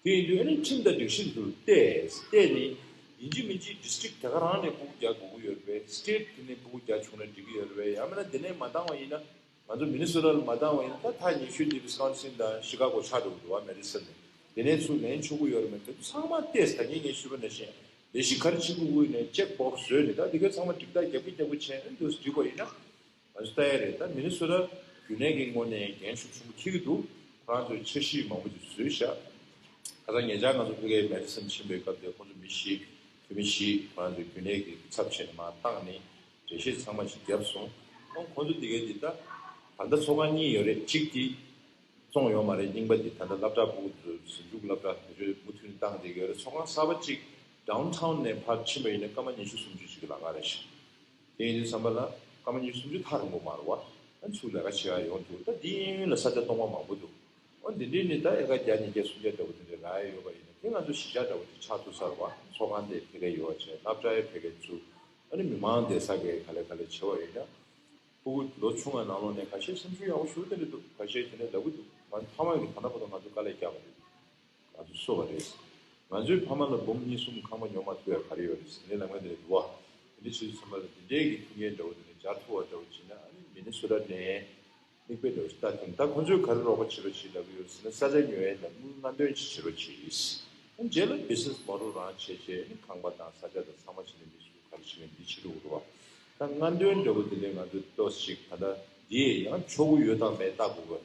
དེ་ཡིན་དུས་ཨ་ནི་ཁྲིམས་དང་སྒྲིག་གཞི་འདི་ཚོར་བལྟས་བལྟས་ནས་ཡིན་གཅིག་མིན་གཅིག་ཌི་སི་ཊིག་དེ་ག་རང་ནས་ཕྲུ་གུ་རྒྱག་དགོས་ཀྱི་ཡོད་རེད་པས། སི་ཊེ་ཊི་དེ་ནས་ཕྲུ་གུ་རྒྱག་བྱུང་ན་འགྲིག་གི་ཡོད་རེད་པས། ཡང་མིན་ན་དེ་ནས་མ་བཏང་བ་ཡིན་ན་ང་ཚོ་མི་ནི་སོ་ཊ་ལ་མ་བཏང་བ་ཡིན་ན་ད་ཐག་ཉེ་ཤོས་དེ་ཝི་སི་ཀོན་སིན་དང་ཤི་ཀ་གོ་ཆགས་འགྲོ་གི་འདུག་བ། མེ་ཌི་སོན་ནས་དེ་ནས་ཚུར་ལེན་ཆོག་གི་ཡོད་རེད་མེད་དེ་ཚང་མ་བལྟས། ད་གིན་ངས་ཞུས་པ་ནང་བཞིན་ལས་གཞི་ག་རེ་བྱེད་དགོས་ཀྱི་ཡོད་ནས་ཅེག་བྷོག་སི་བཟོས་ནས་ད་དེ་ག་ཚང་མ་འགྲིག་ཐག་རྒྱབ་ཀྱི་རྒྱབ་ཀྱི་བྱས་ན་འདུག་སེ་འགྲིག་པ་ཡིན་ན། ང་ཚོ་ལྟ་ཡ་རེད། ད་མི་ནི་སོ་ཊ་རྒྱུན་ལས་ཀྱི་ངོས་ནས་འགན་ཤུགས་ཆེན་པོ་འཁྱེར་གྱི་འདུག་ཁོ་རང་ཚོས་འཆར་གཞི་མང་པོ་ཅིག་བཟོས་ཤག་ད་ལྟ་ཉེ་ཆར་ང་ཚོ་ཕ་གིའི་མེ་ཌི་སོན་ཕྱིན་པའི་སྐབས་དེ་ཁོ་ཚོ་མི་བཞི་བུད་མེད་བཞི་ཁོ་རང་ཚོའི་རྒྱུན་ལས་ཀྱི་ཚབ་བྱས་ནས་མར་བཏང་ནས་འགྲེལ་བཤད་ཚང་མ་ཞིག་བརྒྱབ་སོང་། ཁོང་ཁོ་ཚོ་དེ་གའི་དེ་ད་ད་ལྟ་ཚོགས་ཁང་གཉིས་ཡོད་རེད། གཅིག་དེ་བཙོང་ཡོད་མ་རེད། རྙིང་པ་དེ་ད་ལྟ་སློབ་གྲྭ་ཕྲུ་གུ་ཚོ་ཟིང་འཁྲུག་སློབ་གྲྭ་དེ་ཚོའི་མུ་མཐུད་ནས་བཏང་བསྡད་ཀྱི་ཡོད་རེད། ཚོགས་ཁང་གསར་པ་གཅིག་ཌའུན་ཊའུན་ནས་ཕར་ཕྱིན་པ་ཡིན་ན་སྐར་མ་ཉི་ཤུ་སུམ་ཅུ་ཅིག་གི་ལམ་ཁ་རེད་ཤག་དེ་ཡིན་དུས་ཙམ་པ་ལ་སྐར་མ་ཉི་ཤུ་སུམ་ཅུ་ཐག་རིང་པོ་མ་རེད་བ། ཨ་ཚུར་ལས་ཀ་བྱེད་ཡ་ཡོང་ཐུབ། ད་འདི་གཡས་གཡོན་ལ་ས་ཆ་སྟོང་པ་མང་པོ་འདུག་འོ་འདི་འདྲའི་ནི་ད་ཨེ་ཀར་བརྒྱ་ཉིས་བརྒྱ་སུམ་བརྒྱ་འདྲ་བོ་དེ་འདྲ་རག་ཡ་ཡོད་པ་ཡིན་ན་དེ་ང་ཚོ་གཞིས་ཆགས་འདྲ་བོ་དེ་ཆགས་ཐུབ་ས་རེད་བ། ཚོགས་ཁང་དེ་འཕེལ་རྒྱས་ཡོང་བ་བྱས། སློབ་གྲྭ་ཡང་འཕེལ་རྒྱས་བཙུགས། ཨ་ནི་མི་མང་བསྡད་ས་གའི་ག་ལེ་ག་ལེ་བྱེད་པ་ཡིན་ན། ཕྲུ་གུ་ལོ་ཆུང་བ་ནང་ལོགས་ནས་ཁ་ཤས་སེམས་ཤུགས་ཡག་པོ་ཞེ་པོ་དེ་འདྲ་འདུག་ཁ་ཤས་དེ་ནས་ལབ་གི་འདུག་ང་ཚོ་ཕ་མ་གིས་ད་ལྟ་བར་དུ་ང་ཚོ་དཀའ་ལས་རྒྱག་པ་རེད། ང་ཚོ་གསོ་བ་རེད། ང་ཚོའི་ཕ་མ་ལ་འབུམ་གཉིས་གསུམ་ཁང་པ་ཉོ་མ་ཐུབ་ཡ་ག་རེ་ཡོད་རེད་ཟེར་ནས་ལབ་མཁན་དེ་འདྲ་འདུག་བ། དེ་འདྲ་བྱེད་དུས་ཙམ་པ་ལ་དེ་འདྲའི་གི་མཐུན་རྐྱེན་འདྲ་བོ་དེ་འདྲ་སྦྱར་ཐུབ་པ་འདྲ་བོ་བྱས་ན་ཨ་ནི་མི་ནི་སོ་ཊ་ནས་མིག་དཔེ་འདྲ་བོ་ཞིག་ལྟ་ཐུབ། ད་ཁོ་ཚོས་ག་རེ་རོགས་པ་བྱེད་རོགས་བྱེད་ལབ་ཀྱི་ཡོད་རེད་ཟེར་ན་ས་ཆ་ཉོ་ཡ་དང་དངུལ་སྔ་འདོན་ཅིག་བྱེད་རོགས་བྱེད་ཀྱི་ཡིན། ཨ་ནི་རྗེས་ལ་བི་ཛི་ནེ་སི་མོ་ཌལ་རང་བྱས་བྱས་ཨ་ནི་ཁང་པ་དང་ས་ཆ་དང་ཚང་མ་བྱས་ནས་མི་ག་རེ་བྱེད་མཁན་འདི་བྱེད་འགྲོ་གི་རེད་བ། ད་སྔ་འདོན་འདྲ་བོ་དེ་འདྲའི་ང་ཚོས་ཏོག་ཙམ་ཅིག་ད་ལྟ་འདི་ཡང་ཆོག་གི་ཡོད་དང་མེད་ལྟ་དགོས་པ་རེད་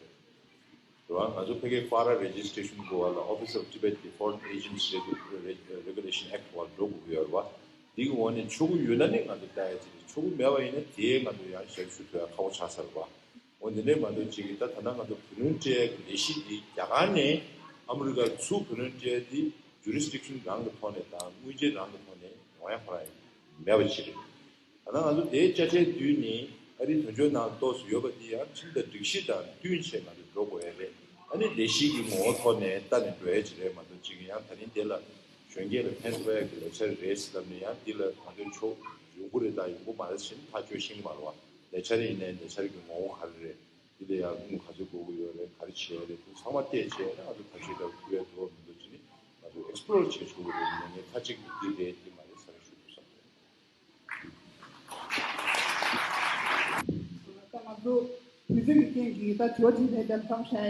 བ། ང་ཚོ་ཕ་གིའི་ཕ་ར་རེ་ཇི་སི་ཊེ་ཤན་དགོས་པ་ལ་Office of Tibet Default Agents Regu- Reg- Regulation Act བར་འགྲོ་དགོས་ཀྱི་ཡོད་རེད་བ། འདི་གི་འོག་ནས་ཆོག་གི་ཡོད་ན་ནི་ང་ཚོ་ལྟ་ཡ་ཅིག་རེད། ཆོག་གི་མེད་པ་ཡིན་ན་དེའི་ང་ཚོ་ཡང་ཞབས་ཞུ་ཐུབ་ཡ་ཁག་པོ་ཆགས་ཚར་བ། འོ་འདི་འདྲའི་མ་གཏོགས་ཅིག་གིས་ད་ད་ལྟ་ང་ཚོ་བུ་ལོན་སྤྲད་ཡ་གི་ལས་གཞི་འདི་རྒྱ་གར་ནས་ཨ་མི་རི་ཀར་ཚུར་བུ་ལོན་སྤྲད་ཡ་འདི་ཇུ་རི་སི་ཊིག་ཤན་རང་གི་ཐོག་ནས་དང་དངུལ་ཆད་རང་གི་ཐོག་ནས་ཡོང་ཡ་ཁོ་རང་མེད་པ་ཅིག་རེད། ད་ལྟ་ང་ཚོ་དེའི་དཔྱ་ཁྲལ་བསྡུས་ནས་ཨ་རིའི་དོན་གཅོད་ནང་ཏོག་ཙམ་ཡོད་པ་འདི་ཡང་ཁྲིམས་དང་སྒྲིག་གཞི་དང་བསྟུན་བྱས་ང་ཚོ་འགྲོ་དགོས་ཡ་རེད། ཨ་ནི་ལས་གཞི་གི་ངོ་བོ་ཐོག་ནས་ལྟ་ནས་འགྲོ་ཡ་ཅིག་རེད་མ་གཏོགས་ཅིག་ཡང་ད་རིང་དེ་ལ་གཞོན་སྐྱེས་ལ་ཕན་ཐོགས་ཡ་གི་ལས་འཆར་རེད་ཟེར་ལབ་ནས་ཡང་འདི་ལ་ང་ཚོའི་ཕྱོགས་ཡོང་གི་རེད་དང་ཡོང་གི་མ་རེད་ཟེར་ནས་ཐག་གཅོད་ཤེས་ཀྱི་མ་རེད་བ། ལས་འཆར་ཡིན་ནའི་ལས་འཆར་གྱི་ངོ་བོ་ག་རེ་རེད། འདི་ལ་ཡང་དངུལ་ག་ཚོད་དགོས་ཀྱི་ཡོད་རེད། ག་རེ་བྱེད་ཡ་རེད། དེ་ཚང་མ་བལྟས་བྱས་ན་ང་ཚོ་ཐབས་ཤེས་འདྲ་བོ་ཕུལ་ཡ་འདུག་བ་མི་འདུག་ཅེས་ནི་ང་ཚོ་ཨེག་སི་པི་ལོར་བྱེད་ཆོག་གི་རེད། ཡིན་ནའི་མཐའ་གཅིག་ཏུ་འདི་རེད་འདི་མ་རེད་ཟེར་ཞུ་དགོས་བསམ་རེད། ད་ང་ཚོ་དུས་ཚོད་ཀྱི་རྐྱེན་གྱིས་ད་དྲི་བ་དྲིས་ལན་དེ་ལ་བཏང་བཞག་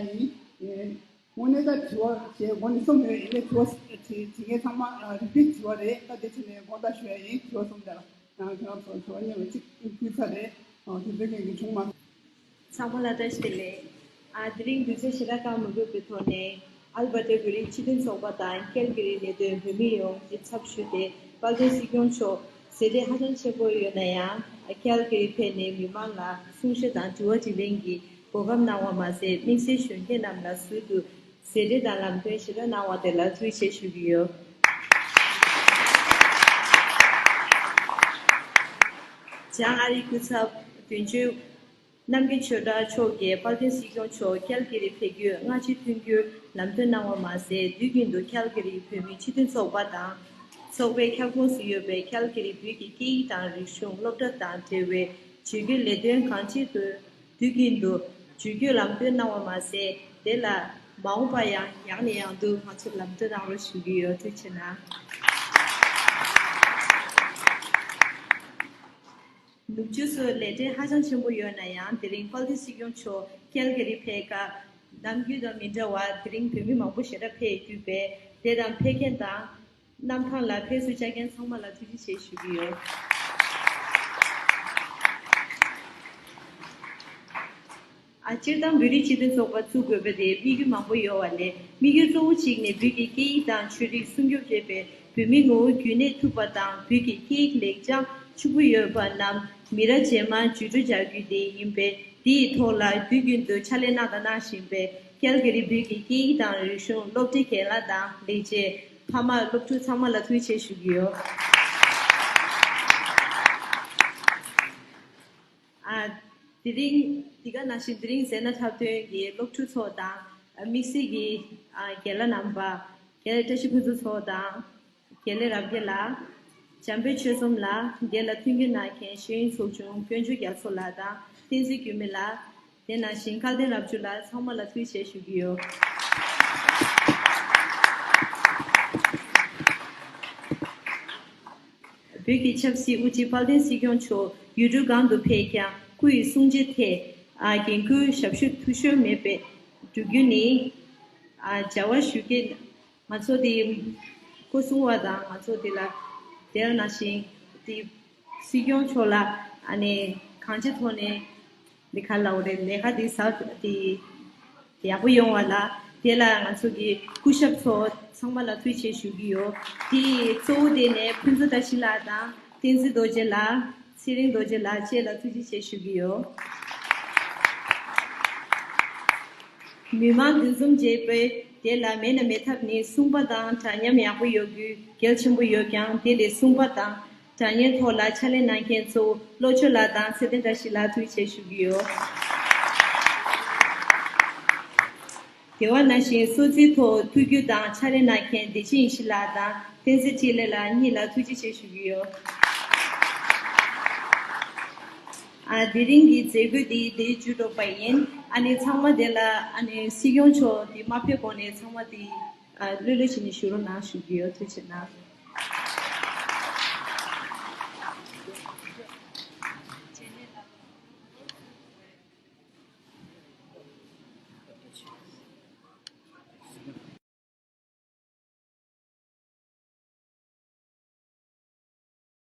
ཡིན། དངོས་གནས་ད་དྲི་བ་བྱས་འགོ་ནས་གསུངས་ཡོད། ཡིན་ནའི་དྲི་བ་དྲི་དྲི་མཁན་ཚང་མ་རི་པིཊ་དྲི་བ་རེད། ད་དེ་བྱས་ནས་དགོངས་དག་ཞུ་ཡ་ཡིན། དྲི་བ་གསུམ་དེ་ལ་ཡང་ཁྱེད་རང་ཚོ་དྲི་བ་གཉིས་ལ་གཅིག་ཕུལ་ཚར་རེད། དུས་ཚོད་རྐྱེན་གྱིས་བྱུང་མ། ཚང་མ་ལ་བཀྲ་ཤིས་བདེ་ལེགས། ཨ་དེ་རིང་དུས་ཚོད་ཞེ་དྲག་བཀག་མི་དགོས་པའི་ཐོག་ནས་ཨལ་བྷར་ཊ་བོད་རིགས་སྤྱི་མཐུན་ཚོགས་པ་དང་ཀལ་གི་རི་ལས་དོན་བོད་མི་ཡོངས་ཀྱི་ཚབ་ཞུས་ཏེ་དཔལ་ལྡན་སྲིད་སྐྱོང་མཆོག་མཛད་བྲེལ་ཧ་ཅང་ཆེན་པོ་ཡོད་ན་ཡང་ཀལ་གི་རི་ཕེབས་ནས་མི་མང་ལ་གསུང་བཤད་དང་དྲི་བ་དྲིས་ལན་གྱི་གོ་སྐབས་གནང་བ་མ་ཟད་དམིགས་བསལ་གཞོན་སྐྱེས་རྣམས་ལ་ཟུར་དུ་མཛད་བྲེལ་དང་ལམ་སྟོན་ཞེ་དྲག་གནང་བ་དེ་ལ་ཐུགས་རྗེ་ཆེ་ཞུ་གི་ཡོད། བྱང་ཨ་རིའི་སྐུ་ཚབ་དོན་གཅོད་རྣམ་རྒྱལ་ཆོས་གྲགས་མཆོག་གིས་དཔལ་ལྡན་སྲིད་སྐྱོང་མཆོག་ཀལ་གི་རི་ཕེབས་རྒྱུའི་སྔ་ཕྱི་མཐུན་འགྱུར་ལམ་སྟོན་གནང་བ་མ་ཟད་དུས་རྒྱུན་དུ་ཀལ་གི་རི་བོད་མིའི་སྤྱི་མཐུན་ཚོགས་པ་དང་ཚོགས་པའི་ཁྱབ་ཁོངས་སུ་ཡོད་པའི་ཀལ་གི་རི་བོད་ཀྱི་སྐད་ཡིག་དང་རིག་གཞུང་སློབ་གྲྭ་དང་འབྲེལ་བའི་བརྗོད་བཀོད་ལས་དོན་གང་ཅིའི་ཐོག་དུས་རྒྱུན་དུ་བརྗོད་བཀོད་ལམ་སྟོན་གནང་བ་མ་ཟད་དེ་ལ་ མ་འོངས་པར་ཡང་ཡང་ནས་ཡང་དུ་ང་ཚོར་ལམ་སྟོན་གནང་རོགས་ཞུ་གི་ཡོད། ཐུགས་རྗེ་གནང་། ནུབ་ཕྱོགས་སུ་ལས་བྲེལ་ཧ་ཅང་ཆེན་པོ་ཡོད་ན་ཡང་། དེ་རིང་དཔལ་ལྡན་སྲིད་སྐྱོང་མཆོག་ཀལ་ག་རི་ཕེབས་སྐབས། ནམ་རྒྱུན་དང་མི་འདྲ་བར་དེ་རིང་བོད་མི་མང་པོ་ཞེ་དྲག་ཕེབས་ཡོད་པས། དེ་དང་ཕེབས་མཁན་དང་གནམ་ཐང་ལ་ཕེབས་བསུ་བཅར་མཁན་ཚང་མ་ལ་ཐུགས་རྗེ་ཆེ་ཞུ་གི་ཡོད། ཨ། སྤྱིར་བཏང་བོད་རིགས་སྤྱི་མཐུན་ཚོགས་པ་བཙུགས་དགོས་པ་དེ་དམིགས་ཡུལ་མང་པོ་ཡོད་པ་ལས། དམིགས་ཡུལ་གཙོ་བོ་གཅིག་ནི་བོད་ཀྱི་སྐད་ཡིག་དང་ཆོས་རིག་སྲུང་སྐྱོབ་བྱེད་པའི་བོད་མི་ངོ་བོ་རྒྱུན་གནས་ཐུབ་པ་དང་། བོད་ཀྱི་སྐད་ཡིག་ལེགས་བྱང་ཕྱུག་པོ་ཡོད་པ་རྣམས་མི་རབས་རྗེས་མར་བརྒྱུད་སྤྲོད་བྱ་རྒྱུ་དེ་ཡིན་པས། དེའི་ཐོག་ལ་དུས་རྒྱུན་དུ་ཕྱག་ལས་གནང་དང་གནང་བཞིན་པའི་ཀལ་ག་རི་བོད་ཀྱི་སྐད་ཡིག་དང་རིག་གཞུང་སློབ་གྲྭའི་རྒན་ལགས་དང་ལས་བྱེད། ཕ་མ། སློབ་ཕྲུག་ཚང་མ་ལ་ཐུགས་རྗེ་ཆེ་ཞུ་གི་ཡོད། ཨ། དེ་རིང་། འདི་ག་ནང་བཞིན་དེ་རིང་མཛད་སྒོ་འཁྲབ་སྟོན་གྱི་སློབ་ཕྲུག་ཚོ་དང་། དམིགས་བསལ་གྱི། ཨ། རྒན་ལགས་རྣམ་པ། རྒན་ལགས་བཀྲ་ཤིས་ཕུན་ཚོགས་མཚོ་དང་། རྒན་ལགས་རབ་རྒྱས་ལགས། འཇམ་དཔལ་ཆོས་འཛོམས་ལགས། འདི་ལ་མཐུན་འགྱུར་གནང་མཁན་ཤེས་ཡོན་ཚོགས་ཆུང་དཀོན་མཆོག་རྒྱ་མཚོ་ལགས་དང་བསྟན་འཛིན་འགྱུར་མེད་ལགས། དེ་ནང་བཞིན་སྐལ་ལྡན་རབ་བྱུང་ལགས། ཚང་མ་ལ་ཐུགས་རྗེ་ཆེ་ཞུ་གི་ཡོད། བོད་ཀྱི་ཆབ་སྲིད་དབུ་ཁྲིད་དཔལ་ལྡན་སྲིད་སྐྱོང་མཆོག་ཡུལ་གྲུ་གང་དུ་ཕེབས་ཀྱང་སྐུ་ཡི་གསུང་བྱེད་ཐད། ཨ། འགན་ཁུར་ཞབས་ཞུ་འཐུས་ཤོར་མེད་པའི་བསྒྲུབ་རྒྱུ་ནི། ཨ། བྱ་བ་ཞུ་མཁན་ང་ཚོ་དེ་སྐུ་སྲུང་བ་དང་། ང་ཚོ་དེ་ལ་དེ་ནང་བཞིན་དེ་སྲིད་སྐྱོང་མཆོག་ལ། ཨ་ནི། གང་ཅིའི་ཐོག་ནས། འདི་ག་ལབ་དགོས་རེད། ལས་ཀ་འདི་ཟབ་འདི་ཡག་པོ་ཡོང་བ་ལ། དེ་ལ་ང་ཚོ་གི་སྐུ་ཞབས་ཚོ་ཚང་མ་ལ་ཐུགས་རྗེ་ཆེ་ཞུ་གི་ཡོད། དེ་གཙོ་བོ་དེ་ནས་ཕུན་ཚོགས་བཀྲ་ཤིས་ལགས་དང་བསྟན་འཛིན་རྡོ་རྗེ་ལགས། ཚེ་རིང་རྡོ་རྗེ་ལགས་བཅས་ལ་ཐུགས་རྗེ་ཆེ་ཞུ་གི་ཡོད། མི་མང་འདུ་འཛོམས་བྱས་པའི་དེ་ལ་མེད་ན་མེད་ཐབས་ནི་གསུང་པ་དང་འདྲ་མཉམ་ཡག་པོ་ཡོད་རྒྱུ་གལ་ཆེན་པོ་ཡོད་ཀྱང་། དེ་ལས་གསུང་པ་དང་། དྲ་བརྙན་ཐོག་ལ་ཕྱག་ལས་གནང་མཁན་གཙོ་བོ་བློ་ཆོས་ལགས་དང་ཚེ་བརྟན་བཀྲ་ཤིས་ལགས་ཐུགས་རྗེ་ཆེ་ཞུ་གི་ཡོད། དེ་བ་ནང་བཞིན་སྲོག་རྩིའི་ཐོག་ཐུགས་རྒྱུས་དང་ཕྱག་ལས་གནང་མཁན་བདེ་ཆེན་ཡེ་ཤེས་ལགས་དང་བསྟན་འཛིན་འཕྲིན་ལས་ལགས་གཉིས་ལ་ཐུགས་རྗེ་ཆེ་ཞུ་གི་ཡོད། ཨ། དེ་རིང་གི་མཛད་སྒོ་འདི་འདིར་མཇུག་སྒྲོག་པ་ཡིན། ཨ་ནི་ཚང་མ་དེ་ལ། ཨ་ནི་སྲིད་སྐྱོང་མཆོག་འདི་མ་ཕེབས་གོང་ནས་ཚང་མ་འདི། ཨ། ལྷོད་ལྷོད་བྱས་ནས་བཞུགས་རོགས་གནང་ཞུ་གི་ཡོད། ཐུགས་རྗེ་གནང་།